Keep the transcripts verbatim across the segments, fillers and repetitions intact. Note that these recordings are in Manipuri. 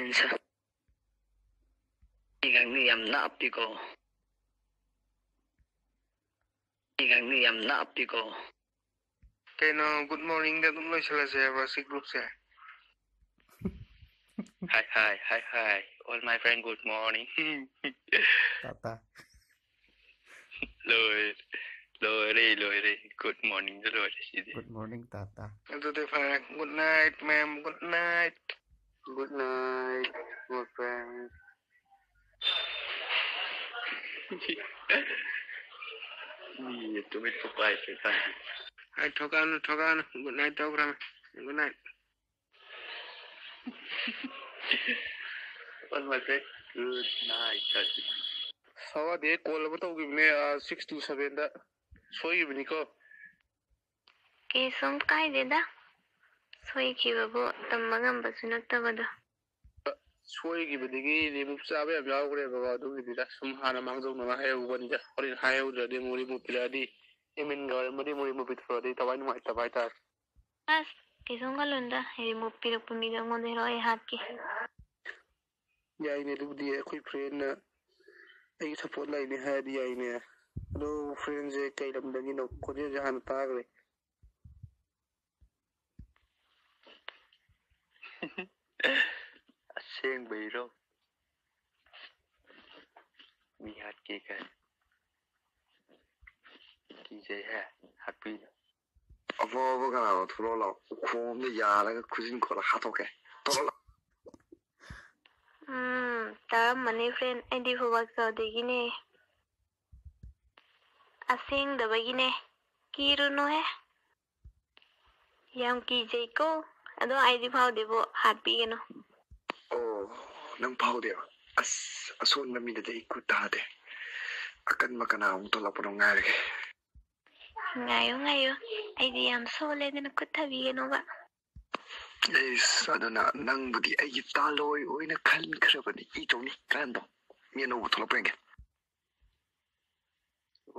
ꯏꯟꯁ-, ꯏꯒꯪꯅꯤ ꯌꯥꯝ ꯅꯥꯞꯄꯤꯀꯣ꯫ ꯏꯒꯪꯅꯤ ꯌꯥꯝ ꯅꯥꯞꯄꯤꯀꯣ꯫ ꯀꯩꯅꯣ, good morningꯗ ꯑꯗꯨꯝ ꯂꯣꯏꯁꯤꯜꯂꯁꯦ ꯍꯥꯏꯕ ꯁꯤ groupꯁꯦ? Hi, hi, hi, hi. All my friend, good morning. Tata. ꯂꯣꯏꯔꯦ, ꯂꯣꯏꯔꯦ, ꯂꯣꯏꯔꯦ꯫ Good morningꯗ ꯂꯣꯏꯔꯦ ꯁꯤꯗꯤ꯫ Good morning, Tata. ꯑꯗꯨꯗꯤ ꯐꯔꯦ꯫ Good night, ma'am. Good night. Good night, my friend. ꯃꯤ ꯇꯨꯃꯤꯠ ꯄꯥꯏ ꯄꯥꯏ꯫ ꯑꯩ ꯊꯣꯛꯂꯛꯑꯅꯨ, ꯊꯣꯛꯂꯛꯑꯅꯨ꯫ Good night ꯇꯧꯈ꯭ꯔꯃꯦ꯫ Good night. All my friend, good night. ꯁꯋꯥꯗꯤ ꯑꯩ call ꯑꯃ ꯇꯧꯈꯤꯕꯅꯦ, ꯑꯥ, six two sevenꯗ꯫ ꯁꯣꯏꯈꯤꯕꯅꯤꯀꯣ꯫ ꯀꯩꯁꯨꯝ ꯀꯥꯏꯗꯦꯗ꯫ ꯁꯣꯏꯈꯤꯕꯕꯨ ꯇꯝꯕ ꯉꯝꯕꯁꯨ ꯅꯠꯇꯕꯗꯣ꯫ ꯁꯣꯏꯈꯤꯕꯗꯒꯤ remove ꯆꯥꯕ ꯌꯥꯝ ꯌꯥꯎꯈ꯭ꯔꯦꯕꯀꯣ, ꯑꯗꯨꯒꯤꯅꯤꯗ꯫ ꯁꯨꯝ ꯍꯥꯟꯅ ꯃꯥꯡꯖꯧꯅꯅ ꯍꯥꯏꯍꯧꯕꯅꯤꯗ꯫ ꯍꯣꯔꯦꯟ ꯍꯥꯏꯍꯧꯗ꯭ꯔꯗꯤ ꯑꯃꯨꯛ remove ꯄꯤꯔꯛꯑꯗꯤ, adminꯒ ꯑꯣꯏꯔꯝꯃꯗꯤ ꯑꯃꯨꯛ remove ꯄꯤꯊꯣꯔꯛꯑꯗꯤ ꯊꯋꯥꯏ ꯅꯨꯡꯉꯥꯏꯇꯕ ꯍꯥꯏꯇꯥꯔꯦ꯫ ꯑꯁ, ꯀꯩꯁꯨꯝ ꯈꯜꯂꯨꯅꯨꯗ, remove ꯄꯤꯔꯛꯄ ꯃꯤꯗꯣ ꯑꯩꯉꯣꯟꯗ ꯍꯦꯔꯣ ꯑꯩ ꯍꯥꯠꯀꯦ꯫ ꯌꯥꯏꯅꯦ, ꯑꯗꯨꯕꯨꯗꯤ ꯑꯩꯈꯣꯏ friendꯅ ꯑꯩꯒꯤ support line-ꯅꯦ ꯍꯥꯏꯔꯗꯤ ꯌꯥꯏꯅꯦ꯫ ꯑꯗꯣ friendꯁꯦ ꯀꯩ ꯂꯝꯗꯒꯤꯅꯣ? ꯈꯣꯟꯖꯦꯜꯁꯦ ꯍꯥꯟꯅ ꯇꯥꯈ꯭ꯔꯦ꯫ ꯑꯁꯦꯡꯕꯩꯔꯣ? ꯃꯤ ꯍꯥꯠꯀꯦ ꯀꯥꯏ꯫ ꯀꯤꯖꯩꯍꯦ, ꯍꯥꯠꯄꯤꯅꯨ꯫ ꯑꯐꯥꯎꯕ ꯀꯅꯥꯅꯣ? ꯊꯣꯛꯂꯛꯑꯣ ꯂꯥꯛꯑꯣ꯫ ꯎꯈꯣꯡꯗ ꯌꯥꯜꯂꯒ ꯈꯨꯖꯤꯟ ꯈꯣꯠꯂ ꯍꯥꯠꯇꯣꯛꯀꯦ꯫ ꯊꯣꯛꯂꯛꯑꯣ ꯂꯥꯛꯑꯣ꯫ ꯎꯝ, ꯇꯥꯔꯝꯃꯅꯤ friend, ꯑꯩꯗꯤ ꯐꯨꯕꯥꯛ ꯆꯥꯎꯗꯒꯤꯅꯦ꯫ ꯑꯁꯦꯡꯗꯕꯒꯤꯅꯦ꯫ ꯀꯤꯔꯨꯅꯨꯍꯦ꯫ ꯌꯥꯝ ꯀꯤꯖꯩꯀꯣ꯫ ꯑꯗꯣ ꯑꯩꯗꯤ ꯐꯥꯎꯗꯦꯕꯣ, ꯍꯥꯠꯄꯤꯒꯅꯨ꯫ ꯑꯣ, ꯅꯪ ꯐꯥꯎꯗꯦꯕ? ꯑꯁ, ꯑꯁꯣꯟꯕ ꯃꯤꯗꯗꯤ ꯑꯩ ꯈꯨꯠ ꯊꯥꯗꯦ꯫ ꯑꯀꯟꯕ ꯀꯅꯥ ꯑꯃꯨꯛ ꯊꯣꯛꯂꯛꯄꯅꯣ ꯉꯥꯏꯔꯒꯦ꯫ ꯉꯥꯏꯌꯨ, ꯉꯥꯏꯌꯨ꯫ ꯑꯩꯗꯤ ꯌꯥꯝ ꯁꯣꯜꯂꯦ, ꯑꯗꯨꯅ ꯈꯨꯠ ꯊꯥꯕꯤꯒꯅꯣꯕ꯫ ꯑꯩꯁ, ꯑꯗꯨꯅ ꯅꯪꯕꯨꯗꯤ ꯑꯩꯒꯤ ꯇꯥꯂꯣꯏ ꯑꯣꯏꯅ ꯈꯟꯈ꯭ꯔꯕꯅꯤ꯫ ꯏ ꯇꯧꯅꯤ, ꯀꯔꯝꯕ? ꯃꯤ ꯑꯅꯧꯕ ꯊꯣꯛꯂꯛꯄ꯭ꯔꯥ ꯌꯦꯡꯒꯦ꯫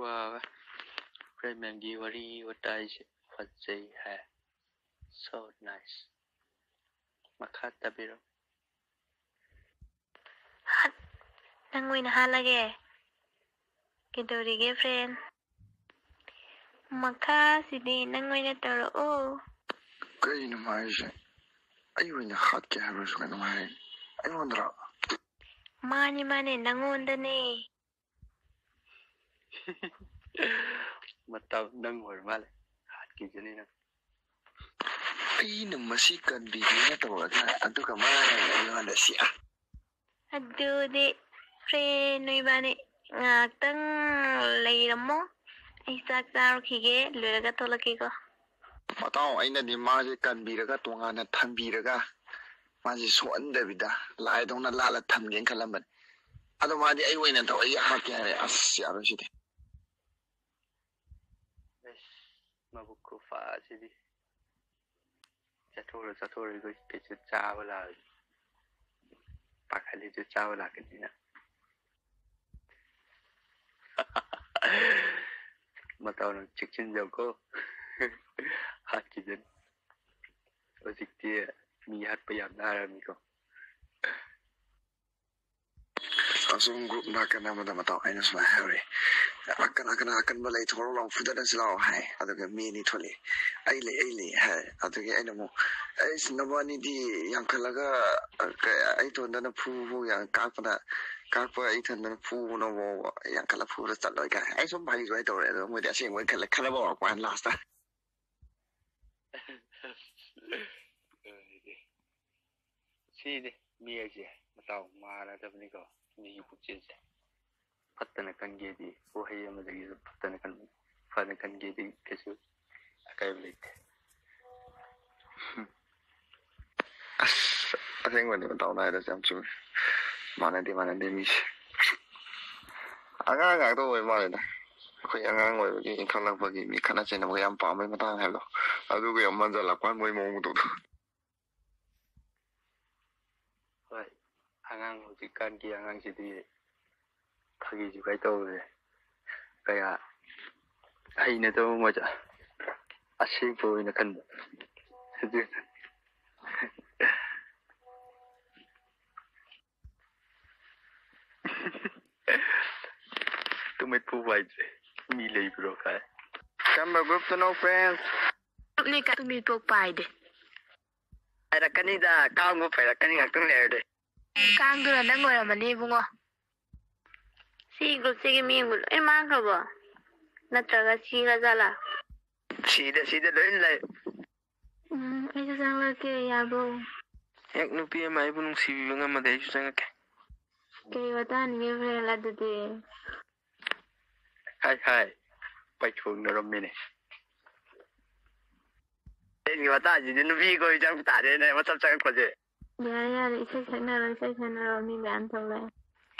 ꯋꯥ, ꯋꯥ꯫ ꯐ꯭ꯔꯦꯟ ꯃꯦꯝꯒꯤ ꯋꯥꯔꯤ ꯋꯥꯇꯥꯏꯁꯦ ꯐꯖꯩ ꯍꯥꯏ꯫ So nice꯫ ꯃꯈꯥ ꯇꯥꯕꯤꯔꯣ꯫ ꯍꯠ, ꯅꯪ ꯑꯣꯏꯅ ꯍꯥꯠꯂꯒꯦ꯫ ꯀꯩꯗꯧꯔꯤꯒꯦ, friend? ꯃꯈꯥꯁꯤꯗꯤ ꯅꯪ ꯑꯣꯏꯅ ꯇꯧꯔꯛꯑꯣ꯫ ꯀꯩꯅꯣ ꯃꯥ ꯍꯥꯏꯁꯦ? ꯑꯩ ꯑꯣꯏꯅ ꯍꯥꯠꯀꯦ ꯍꯥꯏꯕ꯭ꯔꯁꯨ ꯀꯩꯅꯣꯝ ꯍꯥꯏ꯫ ꯑꯩꯉꯣꯟꯗꯔꯣ? ꯃꯥꯅꯤ, ꯃꯥꯅꯤ, ꯅꯪꯉꯣꯟꯗꯅꯦ꯫ ꯃꯇꯝ ꯅꯪ ꯑꯣꯏꯔ ꯃꯥꯜꯂꯦ ꯍꯥꯠꯈꯤꯁꯅꯤ ꯅꯪ꯫ ꯑꯩꯅ ꯃꯁꯤ ꯀꯟꯕꯤꯒꯦꯅ ꯇꯧꯔꯒ, ꯑꯗꯨꯒ ꯃꯥꯅ ꯑꯩꯉꯣꯟꯗ ꯁꯤ, ꯑ꯫ ꯑꯗꯨꯗꯤ friend ꯅꯣꯏꯕꯥꯅꯤ ꯉꯥꯏꯍꯥꯛꯇꯪ ꯂꯩꯔꯝꯃꯣ, ꯑꯩ ꯆꯥꯛ ꯆꯥꯔꯨꯈꯤꯒꯦ, ꯂꯣꯏꯔꯒ ꯊꯣꯛꯂꯛꯀꯦꯀꯣ꯫ ꯃꯇꯥꯎ, ꯑꯩꯅꯗꯤ ꯃꯥꯁꯦ ꯀꯟꯕꯤꯔꯒ, ꯇꯣꯉꯥꯟꯅ ꯊꯝꯕꯤꯔꯒ, ꯃꯥꯁꯦ ꯁꯣꯛꯍꯟꯗꯕꯤꯗ ꯂꯥꯏꯗꯧꯅ ꯂꯥꯠꯂ ꯊꯝꯒꯦꯅ ꯈꯜꯂꯝꯕꯅꯤ꯫ ꯑꯗꯣ ꯃꯥꯗꯤ ꯑꯩ ꯑꯣꯏꯅ ꯇꯧꯔ ꯍꯥꯠꯀꯦ ꯍꯥꯏꯔꯦ꯫ ꯑꯁ, ꯌꯥꯔꯣꯏ ꯁꯤꯗꯤ꯫ ꯑꯁ, ꯃꯕꯨꯛ ꯈꯨꯐꯥꯁꯤꯗꯤ꯫ ꯆꯠꯊꯣꯛꯎꯔꯣ, ꯆꯠꯊꯣꯛꯎꯔꯣ, ꯑꯩꯈꯣꯏ ꯀꯩꯁꯨ ꯆꯥꯕ ꯂꯥꯛꯑꯣꯏ꯫ ꯄꯥꯈꯠꯂꯤꯁꯨ ꯆꯥꯕ ꯂꯥꯛꯀꯅꯤꯅ꯫ ꯃꯇꯥꯎ, ꯅꯪ ꯆꯦꯛꯁꯤꯟꯖꯧꯀꯣ꯫ ꯍꯥꯠꯈꯤꯗꯅ꯫ ꯍꯧꯖꯤꯛꯇꯤ ꯃꯤ ꯍꯥꯠꯄ ꯌꯥꯝ ꯅꯥꯔꯝꯃꯤꯀꯣ꯫ ꯑꯁꯣꯝ group ꯅꯥꯀꯟ ꯑꯃꯗ ꯃꯇꯥꯎ ꯑꯩꯅ ꯁꯨꯃꯥꯏꯅ ꯍꯥꯏꯍꯧꯔꯦ, "ꯑꯀꯟ, ꯑꯀꯟ, ꯑꯀꯟꯕ ꯂꯩ, ꯊꯣꯛꯂꯛꯑꯣ ꯂꯥꯎ, ꯐꯨꯗꯠꯅꯁꯤ ꯂꯥꯎ" ꯍꯥꯏ꯫ ꯑꯗꯨꯒ ꯃꯤ ꯑꯅꯤ ꯊꯣꯛꯂꯛꯑꯦ, "ꯑꯩ ꯂꯩ, ꯑꯩ ꯂꯩ" ꯍꯥꯏ꯫ ꯑꯗꯨꯒꯤ ꯑꯩꯅ ꯑꯃꯨꯛ, "ꯑꯩꯁ, ꯅꯕꯥꯅꯤꯗꯤ ꯌꯥꯡꯈꯠꯂꯒ, ꯑ, ꯀ-, ꯑꯩ ꯏꯇꯣꯟꯗꯅ ꯐꯨ ꯐꯨ ꯌꯥꯡ ꯀꯥꯛꯄꯗ, ꯀꯥꯛꯄ ꯑꯩ ꯏꯊꯟꯗꯅ ꯐꯨꯕꯅꯕꯨ ꯌꯥꯡꯈꯠꯂ ꯐꯨꯔ ꯆꯠꯂꯣꯏ" ꯀꯥꯏ꯫ ꯑꯩ ꯁꯨꯝ ꯐꯥꯒꯤ ꯖꯣꯏ ꯇꯧꯔꯦ, ꯑꯗꯣ ꯃꯣꯏꯗꯤ ꯑꯁꯦꯡꯕ ꯑꯣꯏꯅ ꯈꯜꯂꯦ, ꯈꯟꯅꯕ ꯍꯧꯔꯛꯄ ꯋꯥꯅꯤ last꯫ ꯁꯤꯅꯤ ꯃꯤ ꯍꯥꯏꯁꯦ, ꯃꯇꯥꯎ, ꯃꯥꯟꯅꯗꯕꯅꯤꯀꯣ ꯃꯤꯒꯤ ꯄꯨꯛꯆꯦꯜꯁꯦ꯫ ꯐꯠꯇꯅ ꯈꯟꯒꯦꯗꯤ, ꯋꯥꯍꯩ ꯑꯃꯗꯒꯤꯁꯨ ꯐꯠꯇꯅ ꯈꯟꯕꯅꯤ꯫ ꯐꯅ ꯈꯟꯒꯦꯗꯤ ꯀꯩꯁꯨ ꯑꯀꯥꯏꯕ ꯂꯩꯇꯦ꯫ ꯑꯁ, ꯑꯁꯦꯡꯕꯅꯤ ꯃꯇꯥꯎꯅ ꯍꯥꯏꯗꯣ ꯌꯥꯝ ꯆꯨꯝꯃꯤ꯫ ꯃꯥꯟꯅꯗꯦ, ꯃꯥꯟꯅꯗꯦ ꯃꯤꯁꯦ꯫ ꯑꯉꯥꯡ ꯉꯥꯛꯇ ꯑꯣꯏ ꯃꯥꯜꯂꯦꯗ꯫ ꯑꯩꯈꯣꯏ ꯑꯉꯥꯡ ꯑꯣꯏꯕꯒꯤ, ꯏꯟꯈꯠꯂꯛꯄꯒꯤ ꯃꯤ ꯈꯠꯅ ꯆꯩꯅꯕꯒ ꯌꯥꯝ ꯄꯥꯝꯕꯒꯤ ꯃꯇꯥꯡ ꯍꯥꯏꯕꯗꯣ, ꯑꯗꯨꯒ ꯌꯥꯝ ꯃꯟꯖꯜꯂꯛꯄ ꯃꯣꯏ ꯃꯑꯣꯡ ꯃꯇꯧꯗꯣ꯫ ꯍꯣꯏ, ꯑꯉꯥꯡ, ꯍꯧꯖꯤꯛꯀꯥꯟꯒꯤ ꯑꯉꯥꯡꯁꯤꯗꯤ ꯐꯥꯒꯤ ꯖꯨꯒꯥꯏ ꯇꯧꯔꯦ, ꯀꯌꯥ ꯍꯩꯅꯗꯕ ꯃꯣꯏꯗ ꯑꯁꯦꯡꯕ ꯑꯣꯏꯅ ꯈꯟꯕ꯫ ꯑꯗꯨ-, ꯇꯨꯃꯤꯠ ꯄꯨꯕ ꯍꯥꯏꯁꯦ ꯃꯤ ꯂꯩꯕ꯭ꯔꯣ ꯀꯥꯏ? ꯀꯔꯝꯕ group ꯇꯅꯣ friends? Group ꯅꯤ ꯀꯥꯏ ꯇꯨꯃꯤꯠ ꯄꯣꯛꯄ ꯍꯥꯏꯗꯤ? ꯍꯥꯏꯔꯛꯀꯅꯤꯗ, ꯀꯥꯡꯕꯨ ꯄꯥꯏꯔꯛꯀꯅꯤ ꯉꯥꯛꯇꯪ ꯂꯩꯔꯗꯤ꯫ ꯀꯥꯡꯗꯨꯅ ꯅꯪ ꯑꯣꯏꯔꯝꯃꯅꯤ ꯏꯕꯨꯡꯉꯣ꯫ ꯁꯤ group ꯁꯤꯒꯤ ꯃꯤꯡꯕꯨ ꯂꯣꯏ ꯃꯥꯡꯈ꯭ꯔꯕꯣ? ꯅꯠꯇ꯭ꯔꯒ ꯁꯤꯔ ꯖꯥꯠꯂꯥ? ꯁꯤꯗ, ꯁꯤꯗ ꯂꯣꯏ ꯂꯩ꯫ ꯎꯝ, ꯑꯩꯁꯨ ꯆꯪꯂꯛꯀꯦ, ꯌꯥꯕ꯭ꯔꯣ? ꯍꯦꯛ ꯅꯨꯄꯤ ꯑꯃ ꯑꯩꯕꯨ ꯅꯨꯡꯁꯤꯕꯤꯕ ꯉꯝꯃꯗꯤ ꯑꯩꯁꯨ ꯆꯪꯉꯛꯀꯦ꯫ ꯀꯩ ꯋꯥꯇꯥꯅꯤꯒꯦ friend ꯑꯗꯨꯗꯤ? ꯍꯥꯏ, ꯍꯥꯏ, ꯄꯥꯏꯊꯣꯛꯅꯔꯝꯃꯤꯅꯦ꯫ ꯑꯩꯒꯤ ꯋꯥꯇꯥꯁꯤꯗꯤ ꯅꯨꯄꯤ ꯀꯣꯏ ꯆꯪ ꯇꯥꯔꯦꯅꯦ, ꯃꯁꯝ ꯆꯪꯉꯛꯄꯁꯦ꯫ ꯌꯥꯔꯦ, ꯌꯥꯔꯦ, ꯏꯁꯩ ꯁꯛꯅꯔꯣ, ꯏꯁꯩ ꯁꯛꯅꯔꯣ, ꯃꯤ ꯃꯌꯥꯝ ꯊꯣꯛꯂꯛꯑꯦ꯫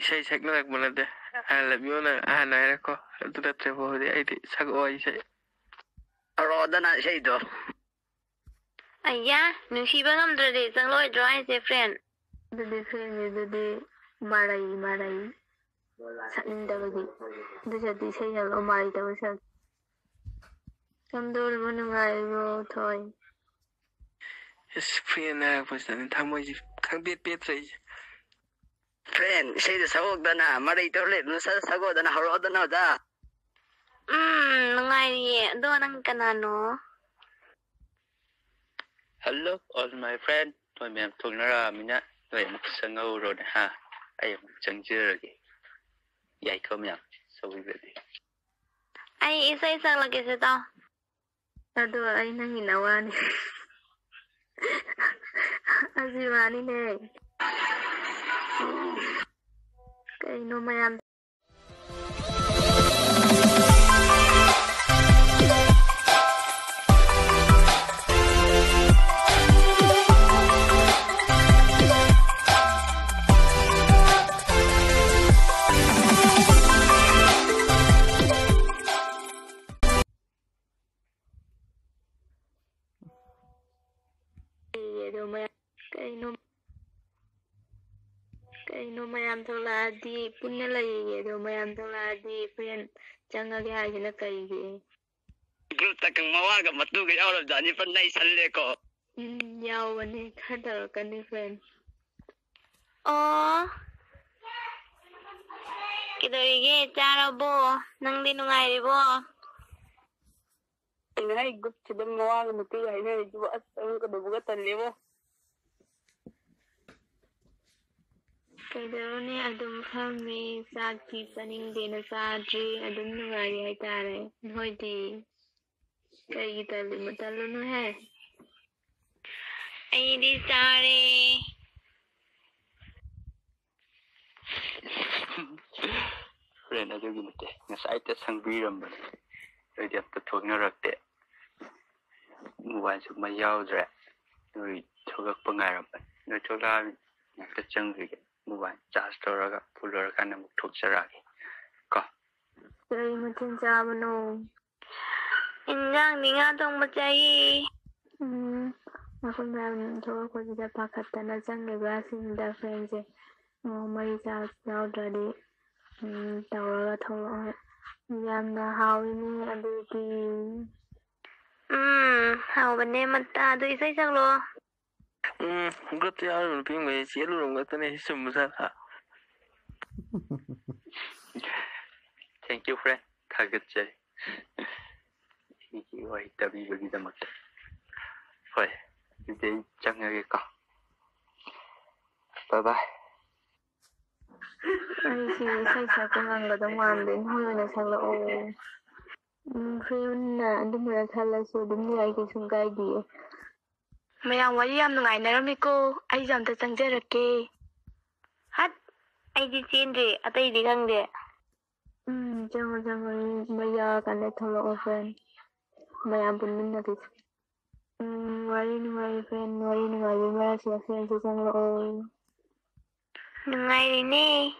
ꯏꯁꯩ ꯁꯛꯅꯔꯛꯄ ꯅꯠꯇꯦ, "I love you" ꯅ ꯑꯍꯥꯟꯕ ꯍꯥꯏꯔꯛꯈꯣ, ꯑꯗꯨ ꯅꯠꯇ꯭ꯔꯦ ꯐꯥꯎꯗꯤ ꯑꯩꯗꯤ ꯁꯛꯑꯣ ꯏꯁꯩ꯫ ꯁꯛꯂꯛꯑꯣꯗꯅ ꯏꯁꯩꯗꯣ꯫ ꯑꯌꯥ, ꯅꯨꯡꯁꯤꯕ ꯉꯝꯗ꯭ꯔꯗꯤ ꯆꯪꯂꯣꯏꯗ꯭ꯔꯣ ꯍꯥꯏꯁꯦ friend? ꯑꯗꯨꯗꯤ friend ꯅꯤ, ꯑꯗꯨꯗꯤ ꯃꯔꯩ, ꯃꯔꯩ꯫ ꯁꯛꯅꯤꯡꯗꯕꯒꯤ꯫ ꯑꯗꯨ ꯁꯔꯨꯛꯇꯤ ꯏꯁꯩ ꯁꯛꯂꯛꯑꯣ, ꯃꯔꯩ ꯇꯧꯔ ꯁꯛ꯫ ꯀꯝꯗꯧꯔꯤꯕꯣ, ꯅꯨꯡꯉꯥꯏꯔꯤꯕꯣ, ꯊꯣꯏ? ꯏꯁ, friend ꯍꯥꯏꯔꯛꯄꯁꯤꯗꯅꯤ ꯊꯃꯣꯏꯁꯦ ꯈꯪꯄꯦꯠ ꯄꯦꯠꯇ꯭ꯔꯤꯁꯦ꯫ Friend, ꯏꯁꯩꯗꯣ ꯁꯛꯑꯣꯗꯅ, ꯃꯔꯩ ꯇꯧꯔ ꯂꯩꯕꯅꯣ, ꯁꯠ ꯁꯠ ꯁꯛꯑꯣꯗꯅ, ꯍꯧꯔꯛꯑꯣꯗꯅ ꯑꯣꯖꯥ꯫ ꯎꯝ, ꯅꯨꯡꯉꯥꯏꯔꯤꯌꯦ꯫ ꯑꯗꯣ ꯅꯪ ꯀꯅꯥꯅꯣ? Hello, all my friend. ꯅꯣꯏ ꯃꯌꯥꯝ ꯊꯣꯛꯅꯔꯛꯑꯃꯤꯅ ꯅꯣꯏ ꯑꯃꯨꯛ ꯆꯪꯍꯧꯔꯣꯅꯦ, ꯍꯥ? ꯑꯩ ꯑꯃꯨꯛ ꯆꯪꯖꯔꯒꯦ꯫ ꯌꯥꯏꯀꯣ ꯃꯌꯥꯝ, ꯁꯧꯕꯤꯕꯗꯤ꯫ ꯑꯩ ꯏꯁꯩ ꯁꯛꯂꯛꯀꯦꯁꯦ, ꯇꯥꯎ꯫ ꯑꯗꯣ ꯑꯩ ꯅꯪꯒꯤ ꯅꯋꯥꯅꯤ꯫ ꯑꯁꯤꯕꯥꯅꯤꯅꯦ꯫ ꯀꯩꯅꯣ ꯃꯌꯥꯝ꯫ ꯑꯗꯣ ꯃꯌꯥꯝ, ꯀꯩꯅꯣ, ꯀꯩꯅꯣ ꯃꯌꯥꯝ ꯊꯣꯛꯂꯛꯑꯗꯤ ꯄꯨꯟꯅ ꯂꯩꯌꯦ, ꯑꯗꯣ ꯃꯌꯥꯝ ꯊꯣꯛꯂꯛꯑꯗꯤ friend ꯆꯪꯉꯒꯦ ꯍꯥꯏꯁꯤꯅ ꯀꯩꯒꯤ? Group ꯇ ꯀꯪ ꯃꯋꯥꯒ ꯃꯇꯨꯒ ꯌꯥꯎꯔꯕꯖꯥꯠꯅꯤ, ꯐꯟ ꯅꯩꯁꯜꯂꯦꯀꯣ꯫ ꯎꯝ, ꯌꯥꯎꯕꯅꯦ, ꯈꯔ ꯇꯧꯔꯛꯀꯅꯤ friend꯫ ꯑꯣ꯫ ꯀꯩꯗꯧꯔꯤꯒꯦ? ꯆꯥꯔꯕꯣ? ꯅꯪꯗꯤ ꯅꯨꯡꯉꯥꯏꯔꯤꯕꯣ? ꯑꯩꯅ ꯍꯥꯏ ꯒ꯭ꯔꯨꯞꯁꯤꯗ ꯃꯋꯥꯒ ꯅꯨꯄꯤꯒ ꯍꯥꯏꯅꯔꯤꯗꯨꯕꯨ, ꯑꯁ, ꯑꯗꯨꯝ ꯀꯩꯗꯧꯕꯒ ꯇꯜꯂꯦꯕꯣ꯫ ꯀꯩꯗꯧꯔꯨꯅꯤ, ꯑꯗꯨꯝ ꯐꯝꯃꯤ꯫ ꯆꯥꯛꯇꯤ ꯆꯥꯅꯤꯡꯗꯦꯅ ꯆꯥꯗ꯭ꯔꯤ꯫ ꯑꯗꯨꯝ ꯅꯨꯡꯉꯥꯏꯔꯤ ꯍꯥꯏꯇꯥꯔꯦ꯫ ꯅꯣꯏꯗꯤ ꯀꯩꯒꯤ ꯇꯜꯂꯤꯅꯣ? ꯇꯜꯂꯨꯅꯨꯍꯦ꯫ ꯑꯩꯗꯤ ꯆꯥꯔꯦ꯫ ꯐ꯭ꯔꯦꯟ, ꯑꯗꯨꯒꯤ ꯅꯠꯇꯦ, ꯉꯁꯥꯏꯇ ꯁꯪꯕꯤꯔꯝꯕꯅꯦ, ꯑꯩꯗꯤ ꯑꯝꯇ ꯊꯣꯛꯅꯔꯛꯇꯦ꯫ ꯃꯣꯕꯥꯏꯜꯁꯨ ꯃꯩ ꯌꯥꯎꯗ꯭ꯔꯦ, ꯅꯣꯏ ꯊꯣꯛꯂꯛꯄ ꯉꯥꯏꯔꯝꯕꯅꯦ꯫ ꯅꯣꯏ ꯊꯣꯛꯂꯛꯑꯕꯅꯤ, ꯉꯥꯛꯇ ꯆꯪꯈꯤꯒꯦ, ꯃꯣꯕꯥꯏꯜ ꯆꯥꯔꯖ ꯇꯧꯔꯒ ꯐꯨꯜ ꯑꯣꯏꯔꯀꯥꯟꯗ ꯑꯃꯨꯛ ꯊꯣꯛꯆꯔꯛꯑꯒꯦ ꯀꯣ꯫ ꯀꯔꯤ ꯃꯊꯦꯜ ꯆꯥꯕꯅꯣ? ꯏꯟꯖꯥꯡꯗꯤ ꯉꯥ ꯊꯣꯡꯕ ꯆꯥꯏꯌꯦ꯫ ꯎꯝ, ꯑꯩꯈꯣꯏ ꯃꯌꯥꯝ ꯊꯣꯛꯂꯛꯄꯁꯤꯗ ꯄꯥꯈꯠꯇꯅ ꯆꯪꯉꯤꯕ ꯑꯁꯤꯅꯤꯗ ꯐ꯭ꯔꯦꯟꯁꯦ꯫ ꯑꯣ, ꯃꯩ ꯆꯥꯔꯖ ꯌꯥꯎꯗ꯭ꯔꯗꯤ, ꯎꯝ, ꯇꯧꯔꯒ ꯊꯣꯛꯂꯛꯑꯣ꯫ ꯌꯥꯝꯅ ꯍꯥꯎꯋꯤꯅꯦ ꯑꯗꯨꯗꯤ꯫ ꯎꯝ, ꯍꯥꯎꯕꯅꯦ ꯃꯠꯇ꯫ ꯑꯗꯨ ꯏꯁꯩ ꯁꯛꯂꯛꯑꯣ꯫ ꯎꯝ, ꯒ꯭ꯔꯨꯞꯇ ꯌꯥꯎꯔꯤꯕ ꯅꯨꯄꯤꯉꯩ ꯆꯦꯜꯂꯨꯔꯝꯒꯗꯅꯦ, ꯆꯨꯝꯕ ꯖꯥꯠꯂ? Thank you, friend. ꯊꯥꯒꯠꯆꯔꯤ꯫ ꯑꯩꯒꯤ ꯋꯥꯔꯤ ꯇꯥꯕꯤꯕꯒꯤꯗꯃꯛꯇ꯫ ꯍꯣꯏ, ꯑꯗꯨꯗꯤ ꯑꯩ ꯆꯪꯉꯒꯦꯀꯣ꯫ Bye bye꯫ ꯑꯩꯁꯦ ꯏꯁꯩ ꯁꯛꯄ ꯉꯝꯒꯗꯧ ꯃꯥꯟꯗꯦ, ꯅꯣꯏ ꯑꯣꯏꯅ ꯁꯛꯂꯛꯑꯣ꯫ ꯎꯝ, ꯐ꯭ꯔꯦꯟꯅ ꯑꯗꯨꯝꯕꯗ ꯈꯜꯂꯁꯨ ꯑꯗꯨꯝ ꯌꯥꯏ, ꯀꯩꯁꯨꯝ ꯀꯥꯏꯗꯤꯌꯦ꯫ ꯃꯌꯥꯝ ꯋꯥꯔꯤ ꯌꯥꯝ ꯅꯨꯡꯉꯥꯏꯅꯔꯝꯃꯤꯀꯣ, ꯑꯩꯁꯨ ꯑꯝꯇ ꯆꯪꯖꯔꯛꯀꯦ꯫ ꯍꯠ! ꯑꯩꯗꯤ ꯆꯦꯟꯗ꯭ꯔꯤ, ꯑꯇꯩꯗꯤ ꯈꯪꯗꯦ꯫ ꯎꯝ, ꯆꯪꯉꯣ, ꯆꯪꯉꯣ, ꯃꯩ ꯌꯥꯎꯔꯀꯥꯟꯗ ꯊꯣꯛꯂꯛꯑꯣ, ꯐ꯭ꯔꯦꯟ꯫ ꯃꯌꯥꯝ ꯄꯨꯟꯃꯤꯟꯅꯈꯤꯁꯤ꯫ ꯎꯝ, ꯋꯥꯔꯤ ꯅꯨꯡꯉꯥꯏꯔꯤ, ꯐ꯭ꯔꯦꯟ꯫ ꯋꯥꯔꯤ ꯅꯨꯡꯉꯥꯏꯕꯒꯤ ꯃꯔꯛꯁꯤꯗ ꯐ꯭ꯔꯦꯟꯁꯨ ꯆꯪꯂꯛꯑꯣ꯫ ꯅꯨꯡꯉꯥꯏꯔꯤꯅꯦ,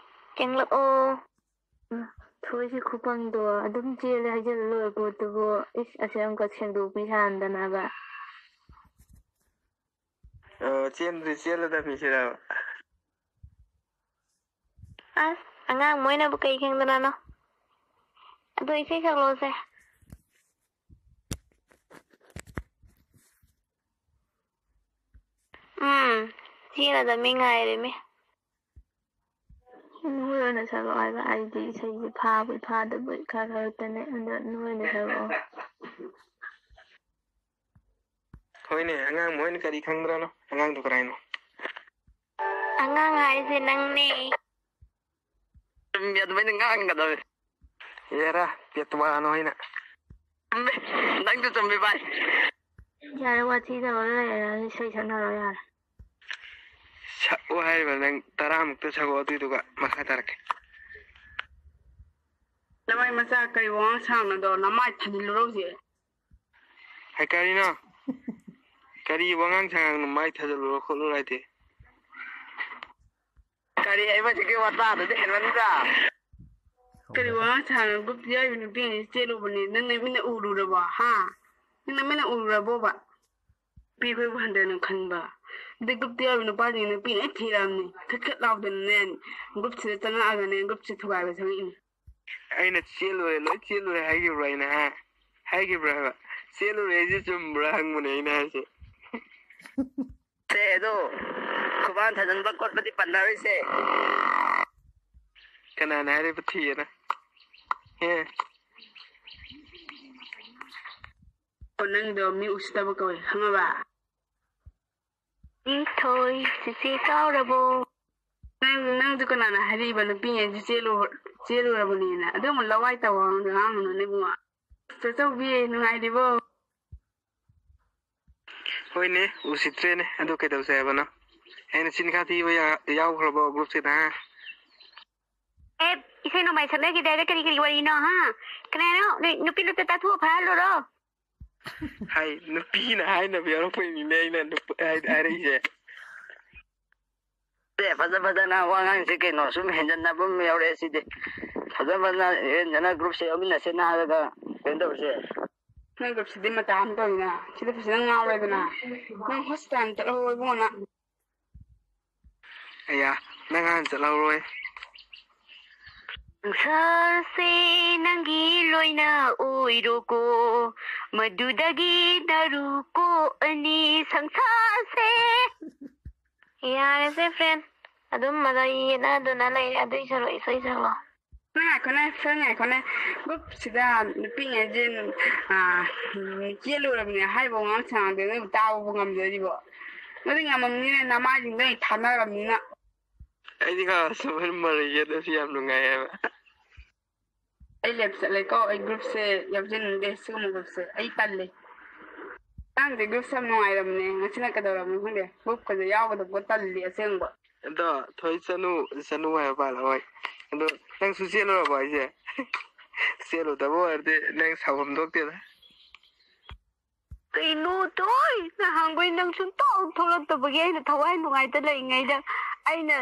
ꯆꯪꯂꯛꯑꯣ꯫ ꯎꯝ, ꯊꯣꯏꯁꯤ ꯈꯨꯄꯪꯗꯣ, ꯑꯗꯨꯝ ꯆꯦꯜꯂꯦ ꯍꯥꯏꯖꯜꯂ ꯂꯣꯏꯔꯦ ꯄꯣꯠꯇꯨꯕꯨ꯫ ꯏꯁ, ꯑꯁꯤ ꯑꯃꯨꯛꯀ ꯁꯦꯡꯗꯣꯛꯄꯤ ꯁꯥꯟꯗꯅꯕ꯫ ꯑꯣ, ꯆꯦꯟꯗ꯭ꯔꯤ, ꯆꯦꯜꯂꯗꯕꯅꯤ ꯁꯤꯔꯕ? ꯑꯁ, ꯑꯉꯥꯡ ꯃꯣꯏꯅꯕꯨ ꯀꯩ ꯈꯪꯗꯅꯅꯣ? ꯑꯗꯣ ꯏꯁꯩ ꯁꯛꯂꯛꯑꯣꯁꯦ꯫ ꯎꯝ, ꯆꯦꯜꯂꯗꯕꯅꯤ, ꯉꯥꯏꯔꯤꯃꯤ꯫ ꯅꯣꯏ ꯑꯣꯏꯅ ꯁꯛꯂꯛꯑꯣ ꯍꯥꯏꯕ꯫ ꯑꯩꯗꯤ ꯏꯁꯩꯁꯦ ꯐꯥꯕꯣꯏ ꯐꯥꯗꯕꯣꯏ ꯈꯔ ꯈꯛꯇꯅꯦ꯫ ꯑꯗꯣ ꯅꯣꯏ ꯑꯣꯏꯅ ꯁꯛꯂꯛꯑꯣ꯫ ꯍꯣꯏꯅꯦ, ꯑꯉꯥꯡ ꯃꯣꯏꯅ ꯀꯔꯤ ꯈꯪꯗ꯭ꯔꯅꯣ? ꯑꯉꯥꯡꯗꯣ ꯀꯔꯥꯏꯅꯣ? ꯑꯉꯥꯡ ꯍꯥꯏꯁꯦ ꯅꯪꯅꯦ꯫ ꯆꯨꯝꯃꯤ, ꯑꯗꯨꯃꯥꯏꯅ ꯉꯥꯡꯒꯗꯕꯅꯤ꯫ ꯌꯥꯔꯥ, ꯄꯦꯇꯋꯥꯅꯣ ꯍꯥꯏꯅ꯫ ꯆꯨꯝꯃꯤ, ꯅꯪꯁꯨ ꯆꯨꯝꯃꯤ ꯚꯥꯏ꯫ ꯌꯥꯔꯦ, ꯋꯥꯊꯤ ꯇꯧꯔ ꯂꯩꯔꯦ, ꯏꯁꯩ ꯁꯛꯅꯔꯣ ꯌꯥꯔꯦ꯫ ꯁꯛꯑꯣ ꯍꯥꯏꯔꯤꯕ ꯅꯪ ꯇꯔꯥꯃꯨꯛꯇ ꯁꯛꯑꯣ, ꯑꯗꯨꯏꯗꯨꯒ ꯃꯈꯥ ꯇꯥꯔꯛꯀꯦ꯫ ꯅꯃꯥꯏ ꯃꯆꯥ, ꯀꯔꯤ ꯋꯥꯉꯥꯡ ꯁꯥꯉꯥꯡꯅꯣꯗꯣ? ꯅꯃꯥꯏ ꯊꯥꯖꯤꯜꯂꯨꯔꯣ ꯍꯧꯖꯤꯛ꯫ ꯍꯥꯏ, ꯀꯔꯤꯅꯣ? ꯀꯔꯤ ꯋꯥꯉꯥꯡ ꯁꯉꯥꯡꯅꯣ? ꯃꯥꯏ ꯊꯥꯖꯤꯜꯂꯨꯔꯣ ꯈꯣꯠꯂꯨꯔꯣ ꯍꯥꯏꯗꯤ? ꯀꯔꯤ ꯍꯥꯏꯕ ꯍꯧꯖꯤꯛꯀꯤ ꯋꯥꯇꯥꯗꯨꯗꯤ ꯍꯦꯟꯃꯟꯗ꯭ꯔꯥ? ꯀꯔꯤ ꯋꯥꯉꯥꯡ ꯁꯉꯥꯡꯅꯣ? ꯒ꯭ꯔꯨꯞꯇ ꯌꯥꯎꯔꯤꯕ ꯅꯨꯄꯤꯉꯩꯁꯤ ꯆꯦꯜꯂꯨꯕꯅꯤ꯫ ꯅꯪꯅ ꯃꯤꯠꯅ ꯎꯔꯨꯔꯕꯣ? ꯍꯥ? ꯅꯪꯅ ꯃꯤꯠꯅ ꯎꯔꯨꯔꯕꯣꯕ? ꯅꯨꯄꯤ ꯑꯩꯈꯣꯏꯕꯨ ꯍꯟꯊꯅ ꯈꯟꯕ꯫ ꯑꯗꯩ ꯒ꯭ꯔꯨꯞꯇ ꯌꯥꯎꯔꯤꯕ ꯅꯨꯄꯥꯁꯤꯡ ꯅꯨꯄꯤꯅ ꯂꯣꯏ ꯊꯤꯔꯛꯑꯕꯅꯤ꯫ ꯈꯠ ꯈꯠ ꯂꯥꯎꯗꯅꯅꯦ, ꯒ꯭ꯔꯨꯞꯁꯤꯗ ꯆꯪꯉꯛꯑꯒꯅꯦ, ꯒ꯭ꯔꯨꯞꯁꯦ ꯊꯨꯒꯥꯏꯕ ꯆꯪꯉꯛꯏꯅꯤ꯫ ꯑꯩꯅ "ꯆꯦꯜꯂꯨꯔꯦ, ꯂꯣꯏ ꯆꯦꯜꯂꯨꯔꯦ" ꯍꯥꯏꯈꯤꯕ꯭ꯔꯣ? ꯑꯩꯅ, ꯍꯥ? ꯍꯥꯏꯈꯤꯕ꯭ꯔꯥ ꯍꯥꯏꯕ? "ꯆꯦꯜꯂꯨꯔꯦ" ꯍꯥꯏꯁꯦ ꯆꯨꯝꯕ꯭ꯔꯥ ꯍꯪꯕꯅꯦ ꯑꯩꯅ ꯍꯥꯏꯁꯦ꯫ ꯁꯦ, ꯑꯗꯣ ꯈꯨꯕꯥꯛ ꯊꯥꯖꯤꯟꯕ ꯈꯣꯠꯄꯗꯤ ꯄꯟꯅꯔꯣꯏꯁꯦ꯫ ꯀꯅꯥꯅ ꯍꯥꯏꯔꯤꯕ ꯊꯤꯌꯦꯅ? ꯍꯦ? ꯑꯣ, ꯅꯪꯗꯣ ꯃꯤ ꯎꯁꯤꯠꯇꯕ ꯀꯧꯋꯦ, ꯈꯪꯉꯕ? ꯅꯤꯡꯊꯣꯏ, ꯆꯤꯆꯦ ꯀꯥꯎꯔꯕꯣ? ꯅꯪ, ꯅꯪꯗꯨ ꯀꯅꯥꯅ ꯍꯥꯏꯔꯛꯏꯕ? ꯅꯨꯄꯤꯉꯩꯗꯤ ꯆꯦꯜꯂꯨ-, ꯆꯦꯜꯂꯨꯔꯕꯅꯤꯅ꯫ ꯑꯗꯨꯒꯨꯝꯕ ꯂꯋꯥꯏ ꯇꯧꯕ ꯉꯥꯡꯒꯅꯨꯅꯦ, ꯏꯕꯨꯡꯉꯣ꯫ ꯆꯥꯆꯧꯕꯤ, ꯅꯨꯡꯉꯥꯏꯔꯤꯕꯣ? ꯍꯣꯏꯅꯦ, ꯎꯁꯤꯠꯇ꯭ꯔꯦꯅꯦ꯫ ꯑꯗꯨ ꯀꯩꯗꯧꯁꯦ ꯍꯥꯏꯕꯅꯣ? ꯑꯩꯅ ꯆꯤꯟ ꯈꯥ ꯊꯤꯕ ꯌꯥ-, ꯌꯥꯎꯈ꯭ꯔꯕꯣ ꯒ꯭ꯔꯨꯞꯁꯤꯗ, ꯍꯥ? ꯑꯦ, ꯏꯁꯩ ꯅꯣꯡꯃꯥꯏ ꯁꯛꯅꯈꯤꯗꯥꯏꯗ ꯀꯔꯤ ꯀꯔꯤ ꯋꯥꯔꯤꯅꯣ, ꯍꯥ? ꯀꯅꯥꯅꯣ? ꯅꯣꯏ ꯅꯨꯄꯤ ꯂꯨꯞꯇ ꯇꯥꯊꯣꯛꯑ ꯐꯥꯍꯜꯂꯨꯔꯣ? ꯍꯥꯏ, ꯅꯨꯄꯤꯅ ꯍꯥꯏꯅꯕ ꯌꯥꯎꯔꯛꯄꯩꯅꯤꯅꯦ ꯑꯩꯅ ꯅꯨꯄ-, ꯍꯥꯏ-, ꯍꯥꯏꯔꯛꯏꯁꯦ꯫ ꯑꯦ, ꯐꯖ ꯐꯖꯅ ꯋꯥ ꯉꯥꯡꯁꯤ ꯀꯩꯅꯣ, ꯁꯨꯝ ꯍꯦꯟꯖꯟꯅꯕ ꯑꯃ ꯌꯥꯎꯔꯛꯑꯦ ꯁꯤꯗꯤ꯫ ꯐꯖ ꯐꯖꯅ ꯍꯦꯟꯖꯟꯅ ꯒ꯭ꯔꯨꯞꯁꯦ ꯌꯥꯎꯃꯤꯟꯅꯁꯦꯅ ꯍꯥꯏꯔꯒ ꯀꯩꯅꯣ ꯇꯧꯔꯁꯦ꯫ ꯅꯣꯏ ꯒ꯭ꯔꯨꯞꯁꯤꯗꯤ ꯃꯇꯥ ꯑꯃ ꯇꯧꯏꯅ, ꯁꯤꯗ ꯐꯖꯅ ꯉꯥꯎꯔꯦꯗꯅ꯫ ꯅꯪ ꯍꯣꯁꯄꯤꯇꯥꯜ ꯆꯠꯍꯧꯔꯣ ꯏꯕꯨꯡꯉꯣ ꯅꯪ꯫ ꯑꯌꯥ, ꯅꯪ ꯍꯥꯟꯅ ꯆꯠꯍꯧꯔꯣꯍꯦ꯫ ꯁꯪꯁꯥꯔꯁꯦ ꯅꯪꯒꯤ ꯂꯣꯏꯅ ꯑꯣꯏꯔꯣꯀꯣ, ꯃꯗꯨꯗꯒꯤ ꯅꯔꯨ ꯀꯣꯛꯑꯅꯤ ꯁꯪꯁꯥꯔꯁꯦ꯫ ꯌꯥꯔꯦꯁꯦ friend, ꯑꯗꯨꯝ ꯃꯔꯩ ꯌꯦꯠꯅꯗꯨꯅ ꯂꯩꯔꯦ꯫ ꯑꯗꯨꯏ ꯁꯔꯨꯛ ꯏꯁꯩ ꯁꯛꯂꯣ꯫ ꯅꯪ ꯉꯥꯏꯈꯣꯅꯦ, ꯁꯛ ꯉꯥꯏꯈꯣꯅꯦ꯫ ꯒ꯭ꯔꯨꯞꯁꯤꯗ ꯅꯨꯄꯤꯉꯩꯁꯦ, ꯑꯥ, ꯎꯝ, ꯆꯦꯜꯂꯨꯔꯕꯅꯦ ꯍꯥꯏꯕ ꯉꯥꯡ ꯁꯉꯥꯡꯗꯣ ꯅꯣꯏꯕꯨ ꯇꯥꯕꯕꯨ ꯉꯝꯖꯔꯤꯕꯣ? ꯅꯣꯏꯗꯤ ꯉꯝꯃꯝꯅꯤꯅꯦ, ꯅꯃꯥꯏꯁꯤꯡꯗꯣ ꯑꯩ ꯊꯥꯅꯔꯕꯅꯤꯅ꯫ ꯑꯩꯗꯤ ꯀꯅꯥꯁꯨ ꯃꯔꯩ ꯌꯦꯠꯅꯁꯤ ꯌꯥꯝ ꯅꯨꯡꯉꯥꯏ ꯍꯥꯏꯕ꯫ ꯑꯩ ꯂꯦꯞ ꯆꯠꯂꯦꯀꯣ, ꯑꯩ ꯒ꯭ꯔꯨꯞꯁꯦ ꯌꯥꯎꯖꯅꯤꯡꯗꯦ, ꯁꯤꯒꯨꯝꯕ ꯒ꯭ꯔꯨꯞꯁꯦ ꯑꯩ ꯇꯜꯂꯦ꯫ ꯅꯪꯗꯤ ꯒ꯭ꯔꯨꯞꯁꯦ ꯌꯥꯝ ꯅꯨꯡꯉꯥꯏꯔꯕꯅꯦ, ꯉꯁꯤꯅ ꯀꯩꯗꯧꯔꯕꯅꯣ ꯈꯪꯗꯦ, ꯒ꯭ꯔꯨꯞꯀꯁꯦ ꯌꯥꯎꯒꯗꯕ ꯇꯜꯂꯤ ꯑꯁꯦꯡꯕ꯫ ꯑꯗꯣ ꯊꯣꯏ ꯆꯅꯨ, ꯆꯅꯨ ꯍꯥꯏꯕ ꯄꯥꯜꯂ ꯍꯣꯏ꯫ ꯑꯗꯣ ꯅꯪꯁꯨ ꯆꯦꯜꯂꯨꯔꯕꯣ ꯍꯥꯏꯁꯦ? ꯆꯦꯜꯂꯨꯗꯕ ꯑꯣꯏꯔꯗꯤ ꯅꯪ ꯁꯥꯎꯐꯝ ꯊꯣꯛꯇꯦꯗ꯫ ꯀꯩꯅꯣ ꯊꯣꯏ, ꯅꯍꯥꯟꯈꯣꯏ ꯅꯪ ꯁꯨꯡꯊꯣꯛ ꯊꯣꯛꯂꯛꯇꯕꯒꯤ ꯑꯩꯅ ꯊꯋꯥꯏ ꯅꯨꯡꯉꯥꯏꯇ ꯂꯩꯔꯤꯉꯩꯗ ꯑꯩꯅ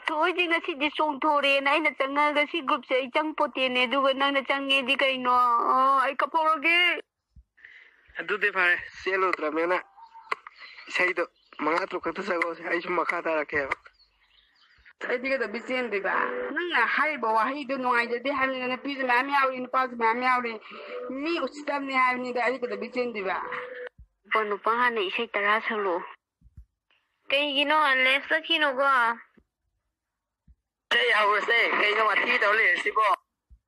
ꯊꯣꯏꯗꯤ ꯉꯁꯤꯗꯤ ꯆꯣꯡꯊꯣꯔꯦꯅ ꯑꯩꯅ ꯆꯪꯉꯒ ꯁꯤ ꯒ꯭ꯔꯨꯞꯁꯦ ꯑꯩ ꯆꯪ ꯄꯣꯠꯇꯦꯅꯦ, ꯑꯗꯨꯒ ꯅꯪꯅ ꯆꯪꯉꯦꯗꯤ ꯀꯩꯅꯣ? ꯑꯣ, ꯑꯩ ꯀꯞꯍꯧꯔꯒꯦ꯫ ꯑꯗꯨꯗꯤ ꯐꯔꯦ, ꯆꯦꯜꯂꯨꯗ꯭ꯔꯕꯅꯤꯅ ꯏꯁꯩꯗꯣ ꯃꯉꯥ ꯇꯔꯨꯛ ꯈꯛꯇ ꯁꯛꯂꯛꯑꯣꯁꯦ, ꯑꯩꯁꯨ ꯃꯈꯥ ꯇꯥꯔꯛꯀꯦꯕ꯫ ꯑꯩꯗꯤ ꯀꯩꯗꯧꯕꯩ ꯆꯦꯟꯗꯣꯏꯕ? ꯅꯪꯅ ꯍꯥꯏꯔꯤꯕ ꯋꯥꯍꯩꯗꯣ ꯅꯨꯡꯉꯥꯏꯖꯗꯦ ꯍꯥꯏꯕꯅꯤꯅ, ꯅꯨꯄꯤꯁꯨ ꯃꯌꯥꯝ ꯌꯥꯎꯔꯤ, ꯅꯨꯄꯥꯁꯨ ꯃꯌꯥꯝ ꯌꯥꯎꯔꯤ, ꯃꯤ ꯎꯁꯤꯠꯇꯕꯅꯤ ꯍꯥꯏꯕꯅꯤꯗ, ꯑꯩꯗꯤ ꯀꯩꯗꯧꯕꯩ ꯆꯦꯟꯗꯣꯏꯕ? ꯄꯣ ꯅꯨꯄꯥ ꯍꯥꯟꯅ ꯏꯁꯩ ꯇꯔꯥ ꯁꯛꯂꯛꯑꯣ꯫ ꯀꯩꯒꯤꯅꯣ ꯂꯦꯞ ꯆꯠꯈꯤꯅꯣꯀꯣ? ꯏꯁꯩ ꯍꯧꯔꯁꯦ, ꯀꯩꯅꯣ ꯋꯥꯊꯤ ꯇꯧꯔ ꯂꯩꯔꯁꯤꯕꯣ?